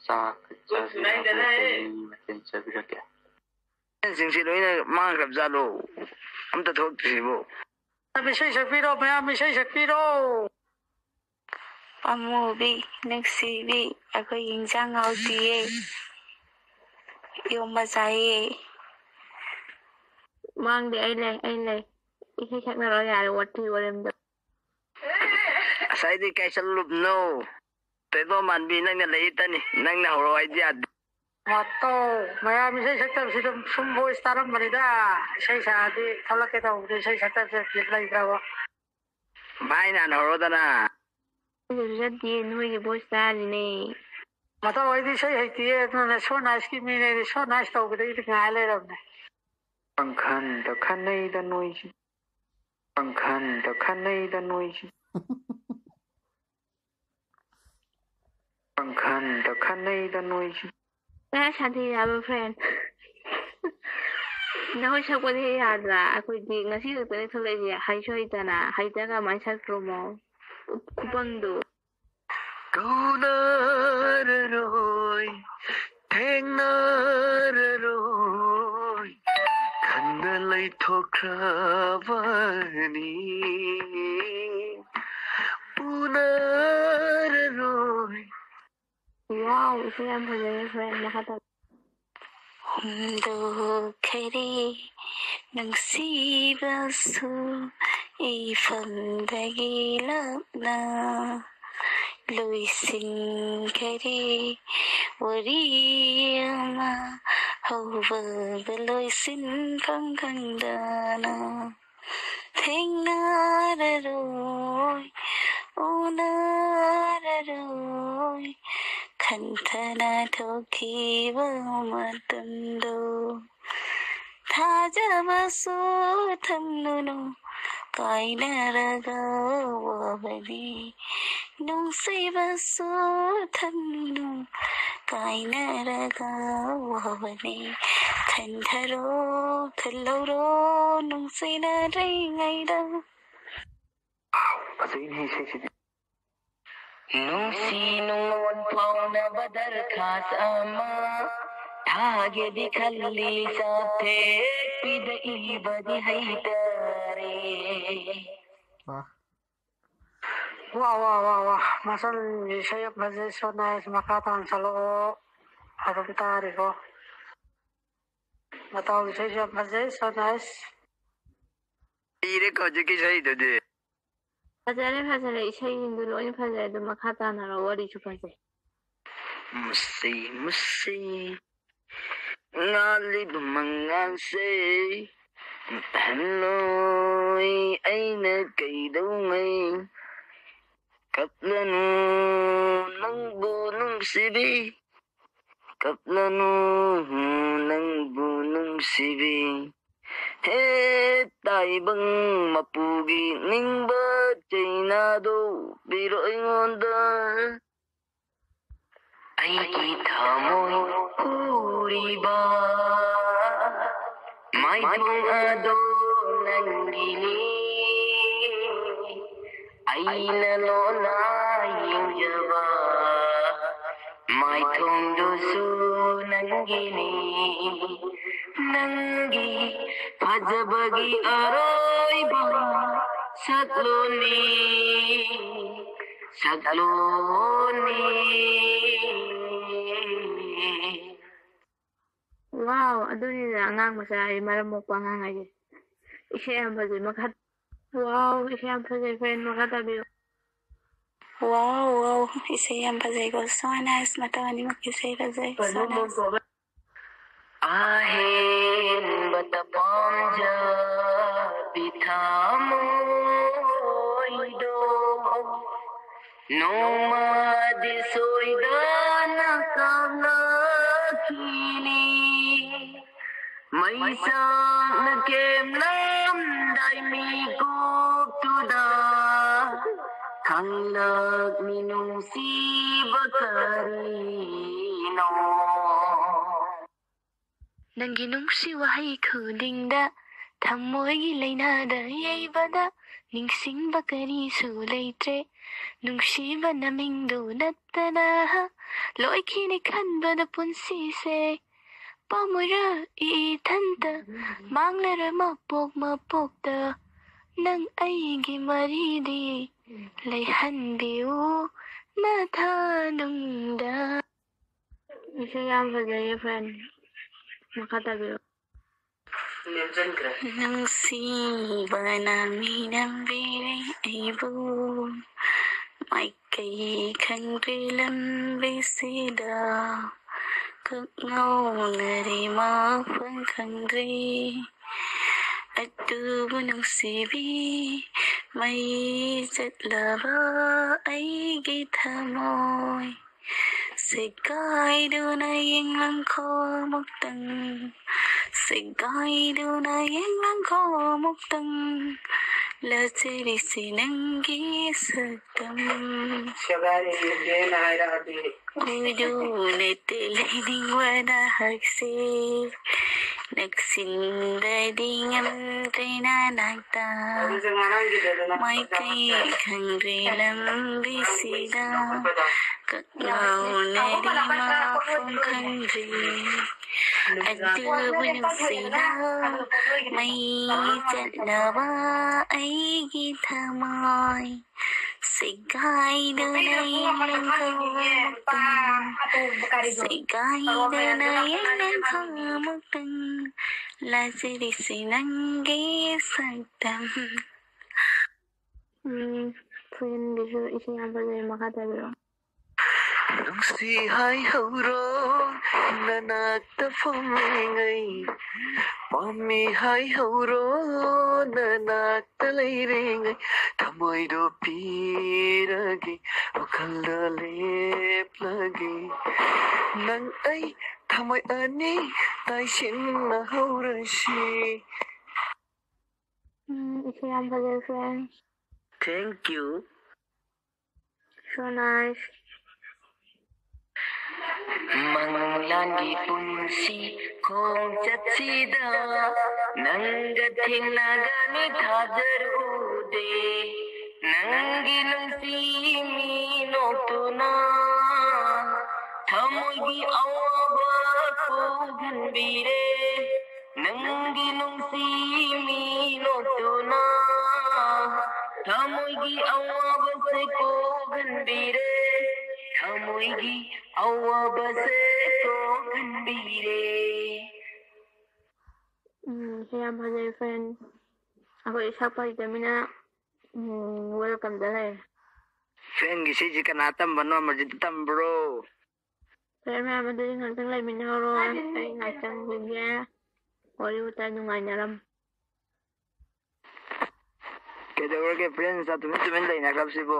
ꯆꯥꯛ ꯆꯥꯕꯤꯔꯕꯣ? ꯁꯅꯥꯅꯤ꯫ ꯀꯔꯤ ꯃꯊꯦꯜ ꯆꯥꯕꯤꯔꯒꯦ? ꯁꯤꯡꯁꯤ ꯂꯣꯏꯅ ꯃꯥꯡꯈ꯭ꯔꯕ ꯖꯥꯠꯂꯣ? ꯑꯝꯇ ꯊꯣꯛꯇ꯭ꯔꯤꯁꯤꯕꯣ? ꯏꯁꯩ ꯁꯛꯄꯤꯔꯣ, ꯃꯌꯥꯝ ꯏꯁꯩ ꯁꯛꯄꯤꯔꯣ꯫ ꯄꯥꯃꯨꯕꯤ, ꯅꯨꯡꯁꯤꯕꯤ, ꯑꯩꯈꯣꯏ ꯏꯟꯖꯥꯡ ꯍꯥꯎꯇꯤꯌꯦ꯫ ꯏꯔꯣꯝꯕ ꯆꯥꯏꯌꯦ꯫ ꯃꯥꯡꯗꯦ, ꯑꯩ ꯂꯩ, ꯑꯩ ꯂꯩ꯫ ꯏꯁꯩ ꯁꯛꯅꯔꯣ ꯌꯥꯔꯦ, ꯋꯥꯊꯤ ꯋꯥꯔꯦꯝꯗꯣ꯫ ꯉꯁꯥꯏꯗꯤ ꯀꯥꯏ ꯆꯠꯂꯨꯕꯅꯣ? ꯇꯣꯏꯕ ꯃꯥꯟꯕꯤ, ꯅꯪꯅ ꯂꯩꯇꯅꯤ, ꯅꯪꯅ ꯍꯧꯔꯛꯑꯣ ꯍꯥꯏꯗꯤ ꯌꯥꯗꯦ꯫ ꯃꯇꯧ, ꯃꯌꯥꯝ ꯏꯁꯩ ꯁꯛꯇꯕꯁꯤꯗ ꯁꯨꯝ ꯚꯣꯏꯁ ꯇꯥꯔꯝꯕꯅꯤꯗ꯫ ꯏꯁꯩ ꯁꯛꯑꯗꯤ ꯊꯣꯛꯂꯛꯀꯦ ꯇꯧꯕꯗꯤ ꯏꯁꯩ ꯁꯛꯇꯕꯁꯦ ꯕꯤꯠ ꯂꯩꯇ꯭ꯔꯕ꯫ ꯚꯥꯏ ꯅꯍꯥꯟ ꯍꯧꯔꯣꯗꯅ꯫ ꯑꯩꯁꯨ ꯆꯠꯇꯤꯌꯦ, ꯅꯣꯏꯒꯤ ꯚꯣꯏꯁ ꯇꯥꯔꯤꯅꯦ꯫ ꯃꯇꯥꯎ, ꯑꯩꯗꯤ ꯏꯁꯩ ꯍꯩꯇꯤꯌꯦ, ꯑꯗꯨꯅꯅꯦ ꯁꯣ ꯅꯥꯏꯁꯀꯤ ꯃꯤꯅꯦ, ꯑꯩꯗꯤ ꯁꯣ ꯅꯥꯏꯁ ꯇꯧꯕꯗ ꯑꯩꯗꯤ ꯉꯥꯏ ꯂꯩꯔꯕꯅꯦ꯫ ꯄꯪꯈꯟꯗ ꯈꯟꯅꯩꯗ ꯅꯣꯏꯁꯤ꯫ ꯄꯪꯈꯟꯗ ꯈꯟꯅꯩꯗ ꯅꯣꯏꯁꯤ꯫ ꯄꯪꯈꯟꯗ ꯈꯟꯅꯩꯗ ꯅꯣꯏꯁꯤ꯫ ꯀꯌꯥ ꯁꯥꯊꯤ ꯍꯥꯏꯕ ꯐ꯭ꯔꯦꯟ꯫ ꯅꯈꯣꯏ ꯁꯛꯄꯗꯤ ꯌꯥꯗ꯭ꯔꯥ? ꯑꯩꯈꯣꯏꯗꯤ ꯉꯁꯤ ꯈꯛꯇꯅꯦ ꯊꯣꯛꯂꯛꯏꯁꯦ꯫ ꯍꯩꯁꯨ ꯍꯩꯇꯅ, ꯍꯩꯇ꯭ꯔꯒ ꯀꯃꯥꯏꯅ ꯁꯛꯇ꯭ꯔꯣꯃꯣ? ꯈꯨꯄꯪꯗꯣ꯫ ꯀꯧꯅꯔꯔꯣꯏ, ꯊꯦꯡꯅꯔꯔꯣꯏ, ꯈꯟꯅ ꯂꯩꯊꯣꯛꯈ꯭ꯔꯕꯅꯤ꯫ ꯎꯅꯔꯔꯣꯏ꯫ ꯋꯥꯎ, ꯏꯁꯩ ꯌꯥꯝ ꯐꯖꯩꯌꯦ, ꯐ꯭ꯔꯦꯟ꯫ ꯃꯈꯥ ꯇꯥꯕꯤꯌꯨ꯫ ꯍꯨꯟꯗꯣꯛꯈꯔꯦ ꯅꯨꯡꯁꯤꯕꯁꯨ ꯏꯐꯝꯗꯒꯤ ꯂꯥꯞꯅ꯫ ꯂꯣꯏꯁꯤꯟꯈꯔꯦ ꯋꯥꯔꯤ ꯑꯃ ꯍꯧꯕꯒ ꯂꯣꯏꯁꯤꯟꯐꯝ ꯈꯪꯗꯅ꯫ ꯊꯦꯡꯅꯔꯔꯣꯏ, ꯎꯅꯔꯔꯣꯏ, ꯈꯟꯊꯅ ꯊꯣꯛꯈꯤꯕ ꯃꯇꯝꯗꯣ꯫ ꯊꯥꯖꯕꯁꯨ ꯊꯝꯂꯨꯅꯨ, ꯀꯥꯏꯅꯔꯒ ꯋꯥꯕꯅꯤ꯫ ꯅꯨꯡꯁꯤꯕꯁꯨ ꯊꯝꯂꯨꯅꯨ, ꯀꯥꯏꯅꯔꯒ ꯋꯥꯕꯅꯤ꯫ ꯈꯟꯊꯔꯣ, ꯈꯜꯍꯧꯔꯣ, ꯅꯨꯡꯁꯤꯅꯔꯤꯉꯩꯗ꯫ ꯐꯖꯩꯅꯦ ꯏꯁꯩꯁꯤꯗꯤ꯫ ꯅꯨꯡꯁꯤ ꯅꯨꯡꯉꯣꯟ ꯐꯥꯎꯅꯕ ꯗꯔꯈꯥꯁ ꯑꯃ ꯊꯥꯒꯦꯗꯤ ꯈꯜꯂꯤ, ꯆꯥꯊꯦꯛꯄꯤꯗ ꯏꯕꯗꯤ ꯍꯩꯇꯔꯦ꯫ ꯋꯥ꯫ ꯋꯥ, ꯋꯥ, ꯋꯥ, ꯋꯥ꯫ ꯃꯆꯜꯒꯤ ꯏꯁꯩ ꯌꯥꯝ ꯐꯖꯩ, so nice꯫ ꯃꯈꯥ ꯇꯥꯅ ꯁꯛꯂꯛꯑꯣ꯫ ꯑꯗꯨꯝ ꯇꯥꯔꯤꯀꯣ꯫ ꯃꯇꯥꯎꯒꯤ ꯏꯁꯩꯁꯨ ꯌꯥꯝ ꯐꯖꯩ, so nice꯫ ꯏꯔꯦ ꯍꯧꯖꯤꯛꯀꯤ ꯏꯁꯩꯗꯨꯗꯤ꯫ ꯐꯖꯔꯦ, ꯐꯖꯔꯦ꯫ ꯏꯁꯩꯁꯤꯡꯗꯨ ꯂꯣꯏꯅ ꯐꯖꯔꯦ꯫ ꯑꯗꯨꯝ ꯃꯈꯥ ꯇꯥꯅꯔꯣ, ꯋꯥꯔꯤꯁꯨ ꯐꯖꯩ꯫ ꯃꯁꯤ, ꯃꯁꯤ꯫ ꯉꯥꯜꯂꯤꯕ ꯃꯉꯥꯜꯁꯦ ꯃꯨꯠꯍꯜꯂꯣꯏ ꯑꯩꯅ ꯀꯩꯗꯧꯉꯩ꯫ ꯀꯞꯂꯅꯨ ꯅꯪꯕꯨ ꯅꯨꯡꯁꯤꯕꯤ, ꯀꯞꯂꯅꯨ ꯅꯪꯕꯨ ꯅꯨꯡꯁꯤꯕꯤ꯫ ꯍꯦ ꯇꯥꯏꯕꯪ ꯃꯄꯨꯒꯤ ꯅꯤꯡꯕ ꯆꯩꯅꯥꯗꯣ ꯄꯤꯔꯣ ꯑꯩꯉꯣꯟꯗ꯫ ꯑꯩꯒꯤ ꯊꯃꯣꯏ ꯍꯨꯔꯤꯕ ꯃꯥꯏꯊꯣꯡ ꯑꯗꯣ ꯅꯪꯒꯤꯅꯤ꯫ ꯑꯩꯅ ꯂꯣꯟꯅ ꯌꯦꯡꯖꯕ ꯃꯥꯏꯊꯣꯡꯗꯨꯁꯨ ꯅꯪꯒꯤꯅꯤ꯫ ꯅꯪꯒꯤ ꯐꯖꯕꯒꯤ ꯑꯔꯣꯏꯕ ꯁꯛꯂꯣꯟꯅꯤ, ꯁꯛꯂꯣꯟꯅꯤ꯫ Wow, ꯑꯗꯨꯅꯤꯗꯅ ꯑꯉꯥꯡ ꯃꯆꯥ ꯍꯥꯏꯗꯤ, ꯃꯔꯝ ꯃꯣꯛꯄ ꯑꯉꯥꯡ ꯍꯥꯏꯁꯦ꯫ ꯏꯁꯩ ꯌꯥꯝ ꯐꯖꯩ, ꯃꯈꯥ꯫ Wow, ꯏꯁꯩ ꯌꯥꯝ ꯐꯖꯩ, friend, ꯃꯈꯥ ꯇꯥꯕꯤꯌꯨ꯫ Wow, wow, ꯏꯁꯩ ꯌꯥꯝ ꯐꯖꯩꯀꯣ, so nice, ꯃꯇꯧ ꯑꯅꯤꯃꯛꯀꯤ ꯏꯁꯩ ꯐꯖꯩ, so nice꯫ ꯑꯍꯦꯟꯕꯇ ꯄꯥꯝꯖꯕꯤ ꯊꯃꯣꯏꯗꯣ ꯅꯣꯡꯃꯗꯤ ꯁꯣꯏꯗꯅ ꯀꯥꯞꯂꯛꯈꯤꯅꯤ꯫ ꯃꯩꯁꯥꯛꯅ ꯀꯦꯝꯂꯝꯗꯥꯏ ꯃꯤꯀꯨꯞꯇꯨꯗ ꯈꯪꯂꯛꯅꯤ ꯅꯨꯡꯁꯤꯕ ꯀꯔꯤꯅꯣ꯫ ꯅꯪꯒꯤ ꯅꯨꯡꯁꯤ ꯋꯥꯍꯩ ꯈꯨꯗꯤꯡꯗ ꯊꯃꯣꯏꯒꯤ ꯂꯩꯅꯥꯗ ꯌꯩꯕꯗ ꯅꯤꯡꯁꯤꯡꯕ ꯀꯔꯤꯁꯨ ꯂꯩꯇ꯭ꯔꯦ꯫ ꯅꯨꯡꯁꯤꯕ ꯅꯃꯤꯡꯗꯨ ꯅꯠꯇꯅ ꯂꯣꯏꯈꯤꯅꯤ ꯈꯟꯕꯗ ꯄꯨꯟꯁꯤꯁꯦ꯫ ꯄꯥꯝꯃꯨꯔ ꯏꯊꯟꯇ ꯃꯥꯡꯂꯔ ꯃꯄꯣꯛ ꯃꯄꯣꯛꯇ ꯅꯪ ꯑꯩꯒꯤ ꯃꯔꯤꯗꯤ ꯂꯩꯍꯟꯕꯤꯌꯨ ꯅꯊꯥꯅꯨꯡꯗ꯫ ꯏꯁꯩ ꯌꯥꯝ ꯐꯖꯩꯌꯦ, friend꯫ ꯃꯈꯥ ꯇꯥꯕꯤꯔꯛꯑꯣ꯫ ꯅꯨꯡꯁꯤꯕꯅ ꯃꯤ ꯅꯝꯕꯤꯔꯦ ꯑꯩꯕꯨ, ꯃꯥꯏꯀꯩ ꯈꯪꯗ꯭ꯔꯦ ꯂꯝꯕꯤꯁꯤꯗ, ꯀꯛꯉꯧꯅꯔꯦ ꯃꯐꯝ ꯈꯪꯗ꯭ꯔꯦ꯫ ꯑꯗꯨꯕꯨ ꯅꯨꯡꯁꯤꯕꯤ, ꯃꯩ ꯆꯠꯂꯕ ꯊꯃꯣꯏ ꯁꯦꯒꯥꯏꯗꯨꯅ ꯌꯦꯡꯂꯪꯈꯣ ꯑꯃꯨꯛꯇꯪ, ꯁꯦꯒꯥꯏꯗꯨꯅ ꯌꯦꯡꯂꯪꯈꯣ ꯑꯃꯨꯛꯇꯪ, ꯂꯥꯖꯔꯤꯁꯤ ꯅꯪꯒꯤ ꯁꯛꯇꯝ꯫ ꯁꯦꯒꯥꯏꯔꯦ ꯍꯥꯏꯔꯛꯑꯗꯤ꯫ ꯎꯏꯗꯨꯅ ꯂꯩꯅꯤꯡꯕꯅ ꯍꯛꯁꯦ ꯅꯛꯁꯤꯟꯕꯗꯤ ꯉꯝꯗ꯭ꯔꯦ ꯅꯅꯥꯛꯇ꯫ ꯃꯥꯏꯀꯩ ꯈꯪꯗ꯭ꯔꯦ ꯂꯝꯕꯤꯁꯤꯗ, ꯀꯛꯂꯥꯎꯅꯔꯤ ꯃꯐꯝ ꯈꯪꯗ꯭ꯔꯦ꯫ ꯑꯗꯨꯕꯨ ꯅꯨꯡꯁꯤꯅ ꯃꯩ ꯆꯠꯂꯕ ꯑꯩꯒꯤ ꯊꯃꯣꯏ ꯁꯦꯒꯥꯏꯗꯨꯅ ꯌꯦꯡꯂꯪꯈꯣ ꯑꯃꯨꯛꯇꯪ, ꯁꯦꯒꯥꯏꯗꯨꯅ ꯌꯦꯡꯂꯪꯈꯣ ꯑꯃꯨꯛꯇꯪ, ꯂꯥꯖꯔꯤꯁꯤ ꯅꯪꯒꯤ ꯁꯛꯇꯝ꯫ ꯎꯝ, ꯐ꯭ꯔꯦꯟꯒꯤꯁꯨ ꯏꯁꯩ ꯌꯥꯝ ꯐꯖꯩ, ꯃꯈꯥ ꯇꯥꯕꯤꯔꯛꯑꯣ꯫ ꯅꯨꯡꯁꯤ ꯍꯥꯏꯍꯧꯔꯣ ꯅꯅꯥꯛꯇ ꯐꯝꯂꯤꯉꯩ, ꯄꯥꯝꯃꯤ ꯍꯥꯏꯍꯧꯔꯣ ꯅꯅꯥꯛꯇ ꯂꯩꯔꯤꯉꯩ, ꯊꯃꯣꯏꯗꯣ ꯄꯤꯔꯒꯦ, ꯋꯥꯈꯜꯗ ꯂꯦꯞꯂꯒꯦ, ꯅꯪ ꯑꯩ ꯊꯃꯣꯏ ꯑꯅꯤ ꯇꯥꯏꯁꯤꯟꯅꯍꯧꯔꯁꯤ꯫ ꯎꯝ, ꯏꯁꯩ ꯌꯥꯝ ꯐꯖꯩ, friends꯫ Thank you. So nice. ꯃꯪꯂꯥꯟꯒꯤ ꯄꯨꯟꯁꯤ ꯈꯣꯡꯆꯠꯁꯤꯗ ꯅꯪꯒ ꯊꯦꯡꯅꯒꯅꯤ ꯊꯥꯖꯔꯨꯗꯦ꯫ ꯅꯪꯒꯤ ꯅꯨꯡꯁꯤ ꯃꯤꯅꯣꯛꯇꯨꯅ ꯊꯃꯣꯏꯒꯤ ꯑꯋꯥꯕ ꯀꯣꯛꯍꯟꯕꯤꯔꯦ꯫ ꯅꯪꯒꯤ ꯅꯨꯡꯁꯤ ꯃꯤꯅꯣꯛꯇꯨꯅ ꯊꯃꯣꯏꯒꯤ ꯑꯋꯥꯕꯁꯦ ꯀꯣꯛꯍꯟꯕꯤꯔꯦ꯫ ꯊꯃꯣꯏꯒꯤ ꯑꯋꯥꯕꯁꯦ ꯀꯣꯛꯍꯟꯕꯤꯔꯦ꯫ ꯎꯝ, ꯁꯤ ꯌꯥꯝ ꯐꯖꯩ, friends꯫ ꯑꯩꯈꯣꯏ ꯁꯛꯄ ꯍꯩꯇꯃꯤꯅ, ꯎꯝ, welcome ꯗ ꯂꯩꯔꯦ꯫ Friend ꯒꯤ ꯁꯤꯁꯤ ꯀꯅꯥ ꯇꯝꯕꯅꯣ? ꯑꯃꯔꯖꯤꯠ ꯇꯝꯕ꯭ꯔꯣ? Friend ꯃꯌꯥꯝ, ꯑꯗꯨꯗꯤ ꯉꯥꯛꯇꯪ ꯂꯩꯃꯤꯟꯅꯍꯧꯔꯣ꯫ ꯑꯩ ꯉꯥꯛꯇꯪ ꯂꯩꯒꯦ꯫ ꯋꯥꯔꯤ ꯋꯥꯇꯥꯏ ꯅꯨꯡꯉꯥꯏꯅꯔꯝ꯫ ꯀꯩꯗꯧꯔꯒꯦ friends, ꯇꯨꯃꯤꯟ ꯇꯨꯃꯤꯟ ꯂꯩꯅꯈ꯭ꯔꯕꯁꯤꯕꯣ?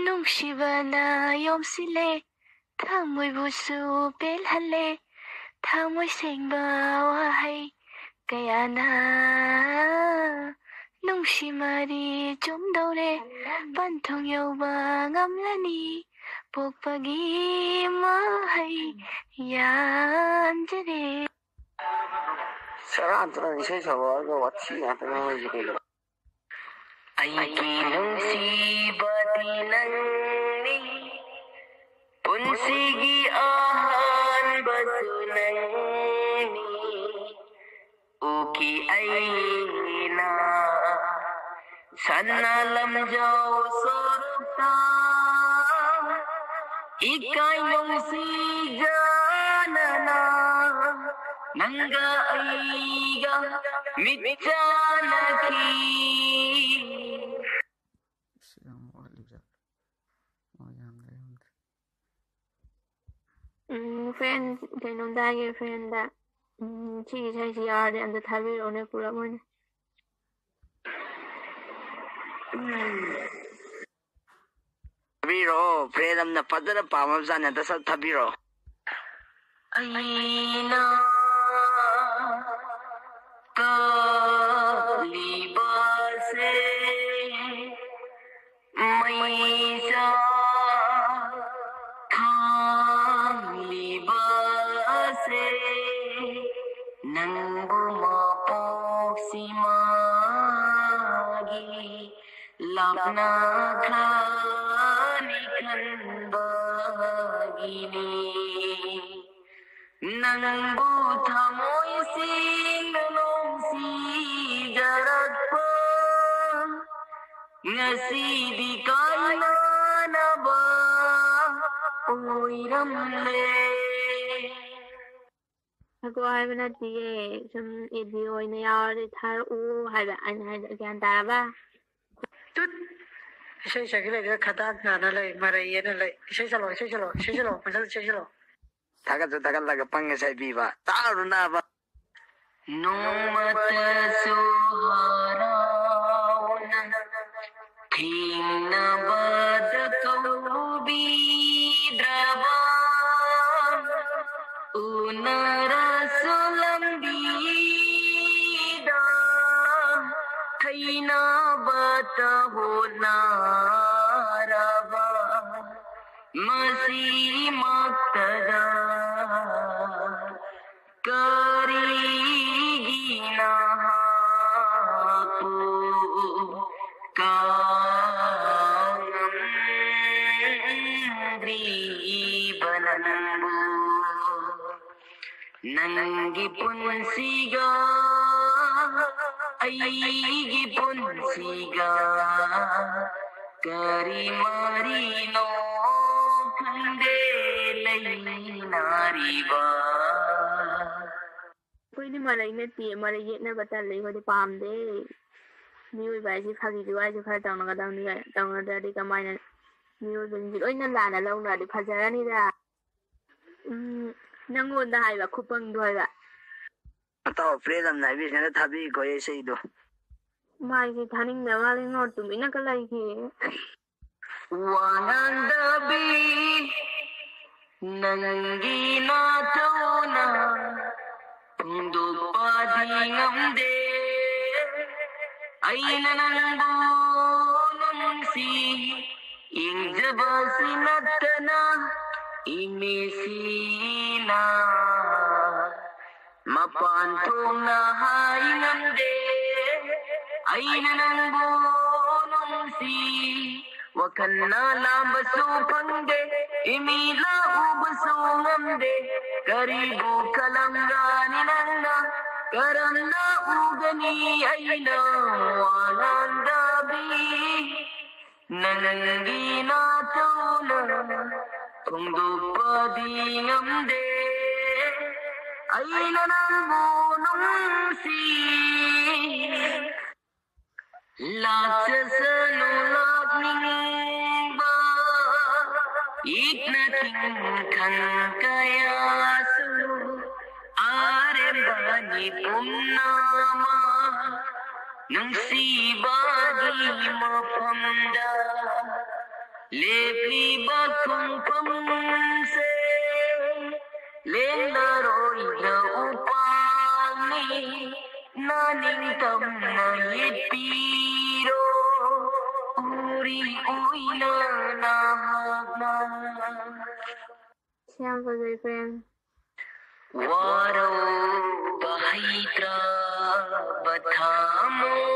ꯅꯨꯡꯁꯤꯕꯅ ꯌꯣꯝꯁꯤꯜꯂꯦ, ꯊꯃꯣꯏꯕꯨꯁꯨ ꯄꯦꯜꯍꯜꯂꯦ, ꯊꯃꯣꯏ ꯁꯦꯡꯕ ꯋꯥꯍꯩ ꯀꯌꯥꯅ꯫ ꯅꯨꯡꯁꯤ ꯃꯔꯤ ꯆꯨꯝꯗꯧꯔꯦ, ꯄꯟꯊꯨꯡ ꯌꯧꯕ ꯉꯝꯂꯅꯤ, ꯄꯣꯛꯄꯒꯤ ꯃꯍꯩ ꯌꯥꯟꯖꯔꯦ꯫ ꯁꯦꯔꯥꯟ ꯇꯨꯔꯥꯟ ꯏꯁꯩ ꯁꯛꯂꯛꯑꯒ ꯋꯥꯊꯤ ꯉꯥꯛꯇ ꯉꯥꯡꯂꯛꯏꯁꯦ ꯀꯩꯒꯤꯅꯣ? ꯑꯩꯒꯤ ꯅꯨꯡꯁꯤꯕꯗꯤ ꯅꯪꯅꯤ, ꯄꯨꯟꯁꯤꯒꯤ ꯑꯍꯥꯟꯕꯁꯨ ꯅꯪꯅꯤ꯫ ꯎꯈꯤ ꯑꯩꯅ ꯁꯅꯥ ꯂꯝꯖꯥꯎ ꯁꯣꯔꯣꯛꯇ, ꯏꯀꯥꯏ ꯅꯨꯡꯁꯤꯖꯅꯅ ꯅꯪꯒ ꯑꯩꯒ ꯃꯤꯠ ꯆꯥꯟꯅꯈꯤ꯫ ꯑꯁ, ꯌꯥꯝ ꯋꯥꯠꯂꯤꯖꯥꯠꯂꯣ? ꯑꯣ, ꯌꯥꯝꯗ꯭ꯔꯦ, ꯌꯥꯝꯗ꯭ꯔꯦ꯫ ꯎꯝ, friend, ꯀꯩꯅꯣꯝꯇ ꯍꯥꯏꯒꯦ, friendꯗ꯫ ꯎꯝ, ꯁꯤꯒꯤ ꯏꯁꯩꯁꯤ ꯌꯥꯎꯔꯗꯤ ꯑꯝꯇ ꯊꯥꯕꯤꯔꯛꯎꯅꯦ, ꯄꯨꯂꯞ ꯑꯣꯏꯅ꯫ ꯊꯥꯕꯤꯔꯛꯑꯣ, friend ꯑꯃꯅ ꯐꯖꯅ ꯄꯥꯝꯃꯕꯖꯥꯠꯅꯦ, ꯑꯝꯇ ꯁꯠ ꯊꯥꯕꯤꯔꯛꯑꯣ꯫ ꯑꯩꯅ ꯀꯜꯂꯤꯕꯁꯦ ꯃꯩꯁꯥ ꯈꯥꯡꯂꯤꯕꯁꯦ ꯅꯪꯕꯨ ꯃꯄꯣꯛꯁꯤꯃꯒꯤ ꯂꯥꯞꯅꯈ꯭ꯔꯅꯤ ꯈꯟꯕꯒꯤꯅꯤ꯫ ꯅꯪꯕꯨ ꯊꯃꯣꯏ ꯁꯦꯡꯅ ꯅꯨꯡꯁꯤꯖꯔꯛꯄ ꯉꯁꯤꯗꯤ ꯀꯥꯏꯅꯅꯕ ꯑꯣꯏꯔꯝꯂꯦ꯫ ꯊꯥꯔꯛꯑꯣ ꯍꯥꯏꯕ ꯅꯠꯇꯤꯌꯦ, ꯁꯨꯝ ꯑꯦꯗꯤ ꯑꯣꯏꯅ ꯌꯥꯎꯔꯗꯤ ꯊꯥꯔꯛꯑꯣ ꯍꯥꯏꯕ ꯑꯩꯅ ꯍꯥꯏꯗꯣ, ꯒ꯭ꯌꯥꯟ ꯇꯥꯔꯕ? ꯇꯨꯠ! ꯏꯁꯩ ꯁꯛꯀꯤ ꯂꯩꯔꯒ ꯈꯗꯥꯡ ꯅꯥꯅ ꯂꯩ, ꯃꯔꯩ ꯌꯦꯠꯅ ꯂꯩ꯫ ꯏꯁꯩ ꯁꯛꯂꯛꯑꯣ, ꯏꯁꯩ ꯁꯛꯂꯛꯑꯣ, ꯏꯁꯩ ꯁꯛꯂꯛꯑꯣ, ꯐꯖꯅ ꯏꯁꯩ ꯁꯛꯂꯛꯑꯣ꯫ ꯊꯥꯒꯠꯁꯨ ꯊꯥꯒꯠꯂꯒ ꯄꯪꯉꯦ ꯁꯥꯏꯕꯤꯕ꯫ ꯇꯥꯔꯨ ꯅꯥꯕ꯫ ꯅꯣꯡꯃꯇꯁꯨ ꯍꯔꯥꯎꯅ ꯍꯣꯠꯅꯔꯕ ꯃꯁꯤꯃꯛꯇꯗ ꯀꯔꯤꯒꯤ ꯅꯍꯥꯛꯄꯨ ꯀꯥꯎꯉꯝꯗ꯭ꯔꯤꯕ ꯅꯪꯕꯨ? ꯅꯪꯒꯤ ꯄꯨꯟꯁꯤꯒ ꯑꯩꯒꯤ ꯄꯨꯟꯁꯤꯒ ꯀꯔꯤ ꯃꯔꯤꯅꯣ ꯈꯪꯗꯦ ꯂꯩꯅꯔꯤꯕ꯫ ꯑꯩꯈꯣꯏꯗꯤ ꯃꯔꯩ ꯅꯠꯇꯦ, ꯃꯔꯩ ꯌꯦꯠꯅꯕ ꯇꯜꯂꯦ, ꯑꯩꯈꯣꯏꯗꯤ ꯄꯥꯝꯗꯦ꯫ ꯃꯤꯑꯣꯏꯕ ꯍꯥꯏꯁꯦ ꯐꯥꯒꯤ ꯖꯨꯒꯥꯏꯁꯦ ꯈꯔ ꯇꯧꯅꯒꯗꯕꯅꯤ, ꯇꯧꯅꯗ꯭ꯔꯗꯤ ꯀꯃꯥꯏꯅ ꯃꯤꯑꯣꯏꯕꯁꯤꯡꯁꯦ ꯂꯣꯏꯅ ꯂꯥꯟꯅ ꯂꯧꯅꯔꯗꯤ ꯐꯖꯔꯅꯤꯗ꯫ ꯎꯝ, ꯅꯪꯉꯣꯟꯗ ꯍꯥꯏꯕ, ꯈꯨꯄꯪꯗꯣ ꯍꯥꯏꯕ꯫ ꯃꯇꯥꯎ ꯄ꯭ꯔꯦꯗꯝꯅ ꯍꯥꯏꯕꯤꯔꯤꯁꯤꯅ ꯊꯥꯕꯤꯈꯣ ꯏꯁꯩꯗꯣ꯫ ꯃꯥꯏꯁꯦ ꯊꯥꯅꯤꯡꯗꯕ ꯃꯥꯜꯂꯦ, ꯉꯣ, ꯇꯨꯃꯤꯟꯅꯒ ꯂꯩꯈꯤ꯫ ꯋꯥ ꯉꯥꯡꯗꯕꯤ ꯅꯪꯒꯤ ꯅꯥꯇꯧꯅ ꯐꯣꯡꯗꯣꯛꯄꯗꯤ ꯉꯝꯗꯦ꯫ ꯑꯩꯅ ꯅꯪꯕꯨ ꯅꯨꯡꯁꯤ ꯌꯦꯡꯖꯕꯁꯤ ꯅꯠꯇꯅ ꯏꯃꯤꯁꯤꯅ ꯃꯄꯥꯟ ꯊꯣꯡꯅ ꯍꯥꯏ ꯉꯝꯗꯦ꯫ ꯑꯩꯅ ꯅꯪꯕꯨ ꯅꯨꯡꯁꯤ ꯋꯥꯈꯜꯅ ꯂꯥꯝꯕꯁꯨ ꯐꯪꯗꯦ, ꯏꯃꯤꯠꯅ ꯎꯕꯁꯨ ꯉꯝꯗꯦ꯫ ꯀꯔꯤꯕꯨ ꯈꯜꯂꯝꯒꯅꯤ ꯅꯪꯅ, ꯀꯔꯝꯅ ꯎꯒꯅꯤ ꯑꯩꯅ ꯋꯥ ꯉꯥꯡꯗꯕꯤ? ꯅꯪꯒꯤ ꯅꯥꯇꯧꯅ ꯐꯣꯡꯗꯣꯛꯄꯗꯤ ꯉꯝꯗꯦ꯫ ꯑꯩꯅ ꯅꯪꯕꯨ ꯅꯨꯡꯁꯤ ꯂꯥꯛꯆꯁꯅꯨ ꯂꯥꯛꯅꯤꯡꯕ ꯏꯛꯅ ꯇꯤꯡꯈꯪ ꯀꯌꯥꯁꯨ ꯑꯔꯦꯝꯕꯅꯤ ꯄꯨꯝꯅꯃꯛ ꯅꯨꯡꯁꯤꯕꯒꯤ ꯃꯐꯝꯗ ꯂꯦꯞꯂꯤꯕ ꯈꯣꯡꯐꯝꯁꯦ ꯂꯦꯡꯂꯔꯣꯏꯗ ꯎꯄꯥꯜꯅꯤ ꯅꯅꯤꯡꯇꯝꯅ ꯌꯦꯠꯄꯤꯔꯣ꯫ ꯑꯣꯏꯅ ꯅꯍꯥꯛꯅ ꯌꯥꯝ ꯐꯖꯩ, friend꯫ ꯋꯥꯔꯧꯕ ꯍꯩꯇ꯭ꯔꯕ ꯊꯃꯣꯏꯁꯦ,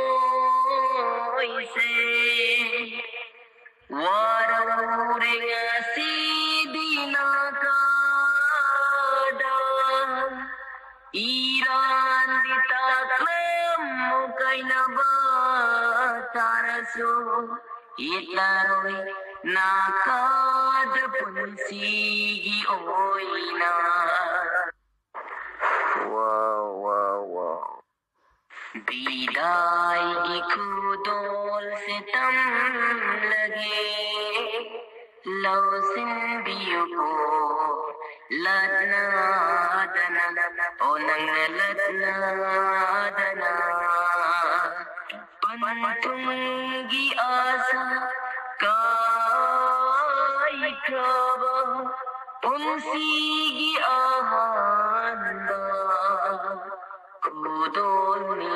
ꯋꯥꯔꯧꯔꯦ ꯉꯁꯤꯗꯤ ꯅꯥꯀꯥꯗ꯫ ꯏꯔꯥꯟꯗꯤ ꯇꯥꯛꯂꯝꯃꯨ ꯀꯥꯏꯅꯕ ꯇꯥꯔꯁꯨ, ꯌꯦꯠꯂꯔꯣꯏ ꯅꯥꯀꯥꯗ ꯄꯨꯟꯁꯤꯒꯤ ꯑꯣꯏꯅ꯫ Wow, wow, wow. ꯕꯤꯗꯥꯏꯒꯤ ꯈꯨꯗꯣꯜꯁꯦ ꯇꯝꯂꯒꯦ, ꯂꯧꯁꯤꯟꯕꯤꯌꯨꯀꯣ ꯂꯠꯅꯗꯅ, ꯑꯣ ꯅꯪꯅ ꯂꯠꯅꯗꯅ꯫ ꯄꯟꯊꯨꯡꯒꯤ ꯑꯥꯁꯥ ꯀꯥꯏꯈ꯭ꯔꯕ ꯄꯨꯟꯁꯤꯒꯤ ꯑꯍꯥꯟꯕ ꯈꯨꯗꯣꯜꯅꯤ,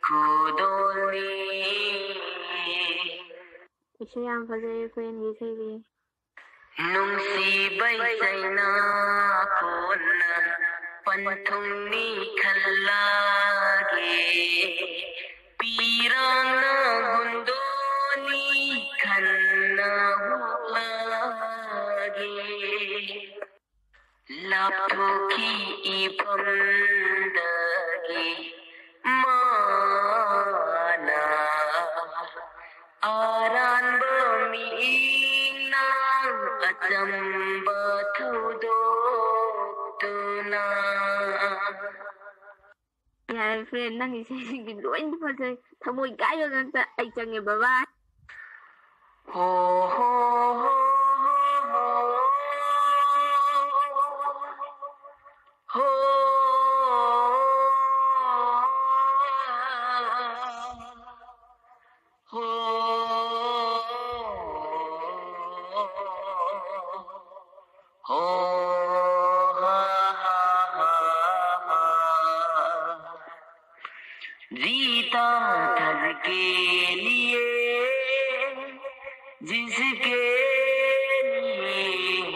ꯈꯨꯗꯣꯜꯅꯤ꯫ ꯏꯁꯩ ꯌꯥꯝ ꯐꯖꯩ, friendꯒꯤ ꯏꯁꯩꯗꯤ꯫ ꯅꯨꯡꯁꯤꯕꯩ ꯆꯩꯅꯥ ꯀꯣꯟꯅ ꯄꯟꯊꯨꯡꯅꯤ ꯈꯜꯂꯒꯦ, ꯄꯤꯔꯥꯡꯅ ꯍꯨꯟꯗꯣꯛꯅꯤ ꯈꯟꯅ ꯍꯨꯛꯂꯒꯦ꯫ ꯂꯥꯞꯊꯣꯛꯈꯤ ꯏꯐꯝꯗꯒꯤ ꯃꯥꯅ, ꯑꯔꯥꯟꯕ ꯃꯤꯠꯌꯦꯡꯅ ꯑꯆꯝꯕ ꯊꯧꯗꯣꯛꯇꯨꯅ꯫ ꯌꯥꯔꯦ, friend, ꯅꯪ ꯏꯁꯩꯁꯤꯡꯗꯤ ꯂꯣꯏꯅ ꯐꯖꯩ, ꯊꯃꯣꯏ ꯀꯥꯏꯕ ꯉꯥꯛꯇ꯫ ꯑꯩ ꯆꯪꯉꯦ, bye bye꯫ ꯍꯣ, ꯍꯣ, ꯍꯣ, ꯍꯣ, ꯍꯣ꯫ ꯍꯣ, ꯍꯣ, ꯍꯣ, ꯍꯥ, ꯍꯥ, ꯍꯥ, ꯍꯥ꯫ जीता था के लिए।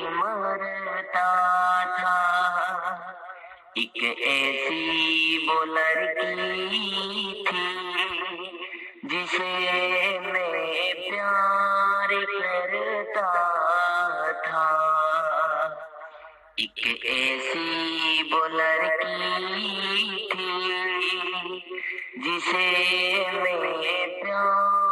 मरता था। एक ऐसी वो लड़की थी जिसे मैं प्यार करता था। एक ऐसी वो लड़की थी जिसे मैं प्यार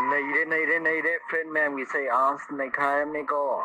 ꯅꯩꯔꯦ, ꯅꯩꯔꯦ, ꯅꯩꯔꯦ꯫ ꯐ꯭ꯔꯦꯟ ꯃꯌꯥꯝꯒꯤꯁꯦ ꯑꯁ ꯅꯩꯈꯥꯏꯔꯝꯃꯦꯀꯣ꯫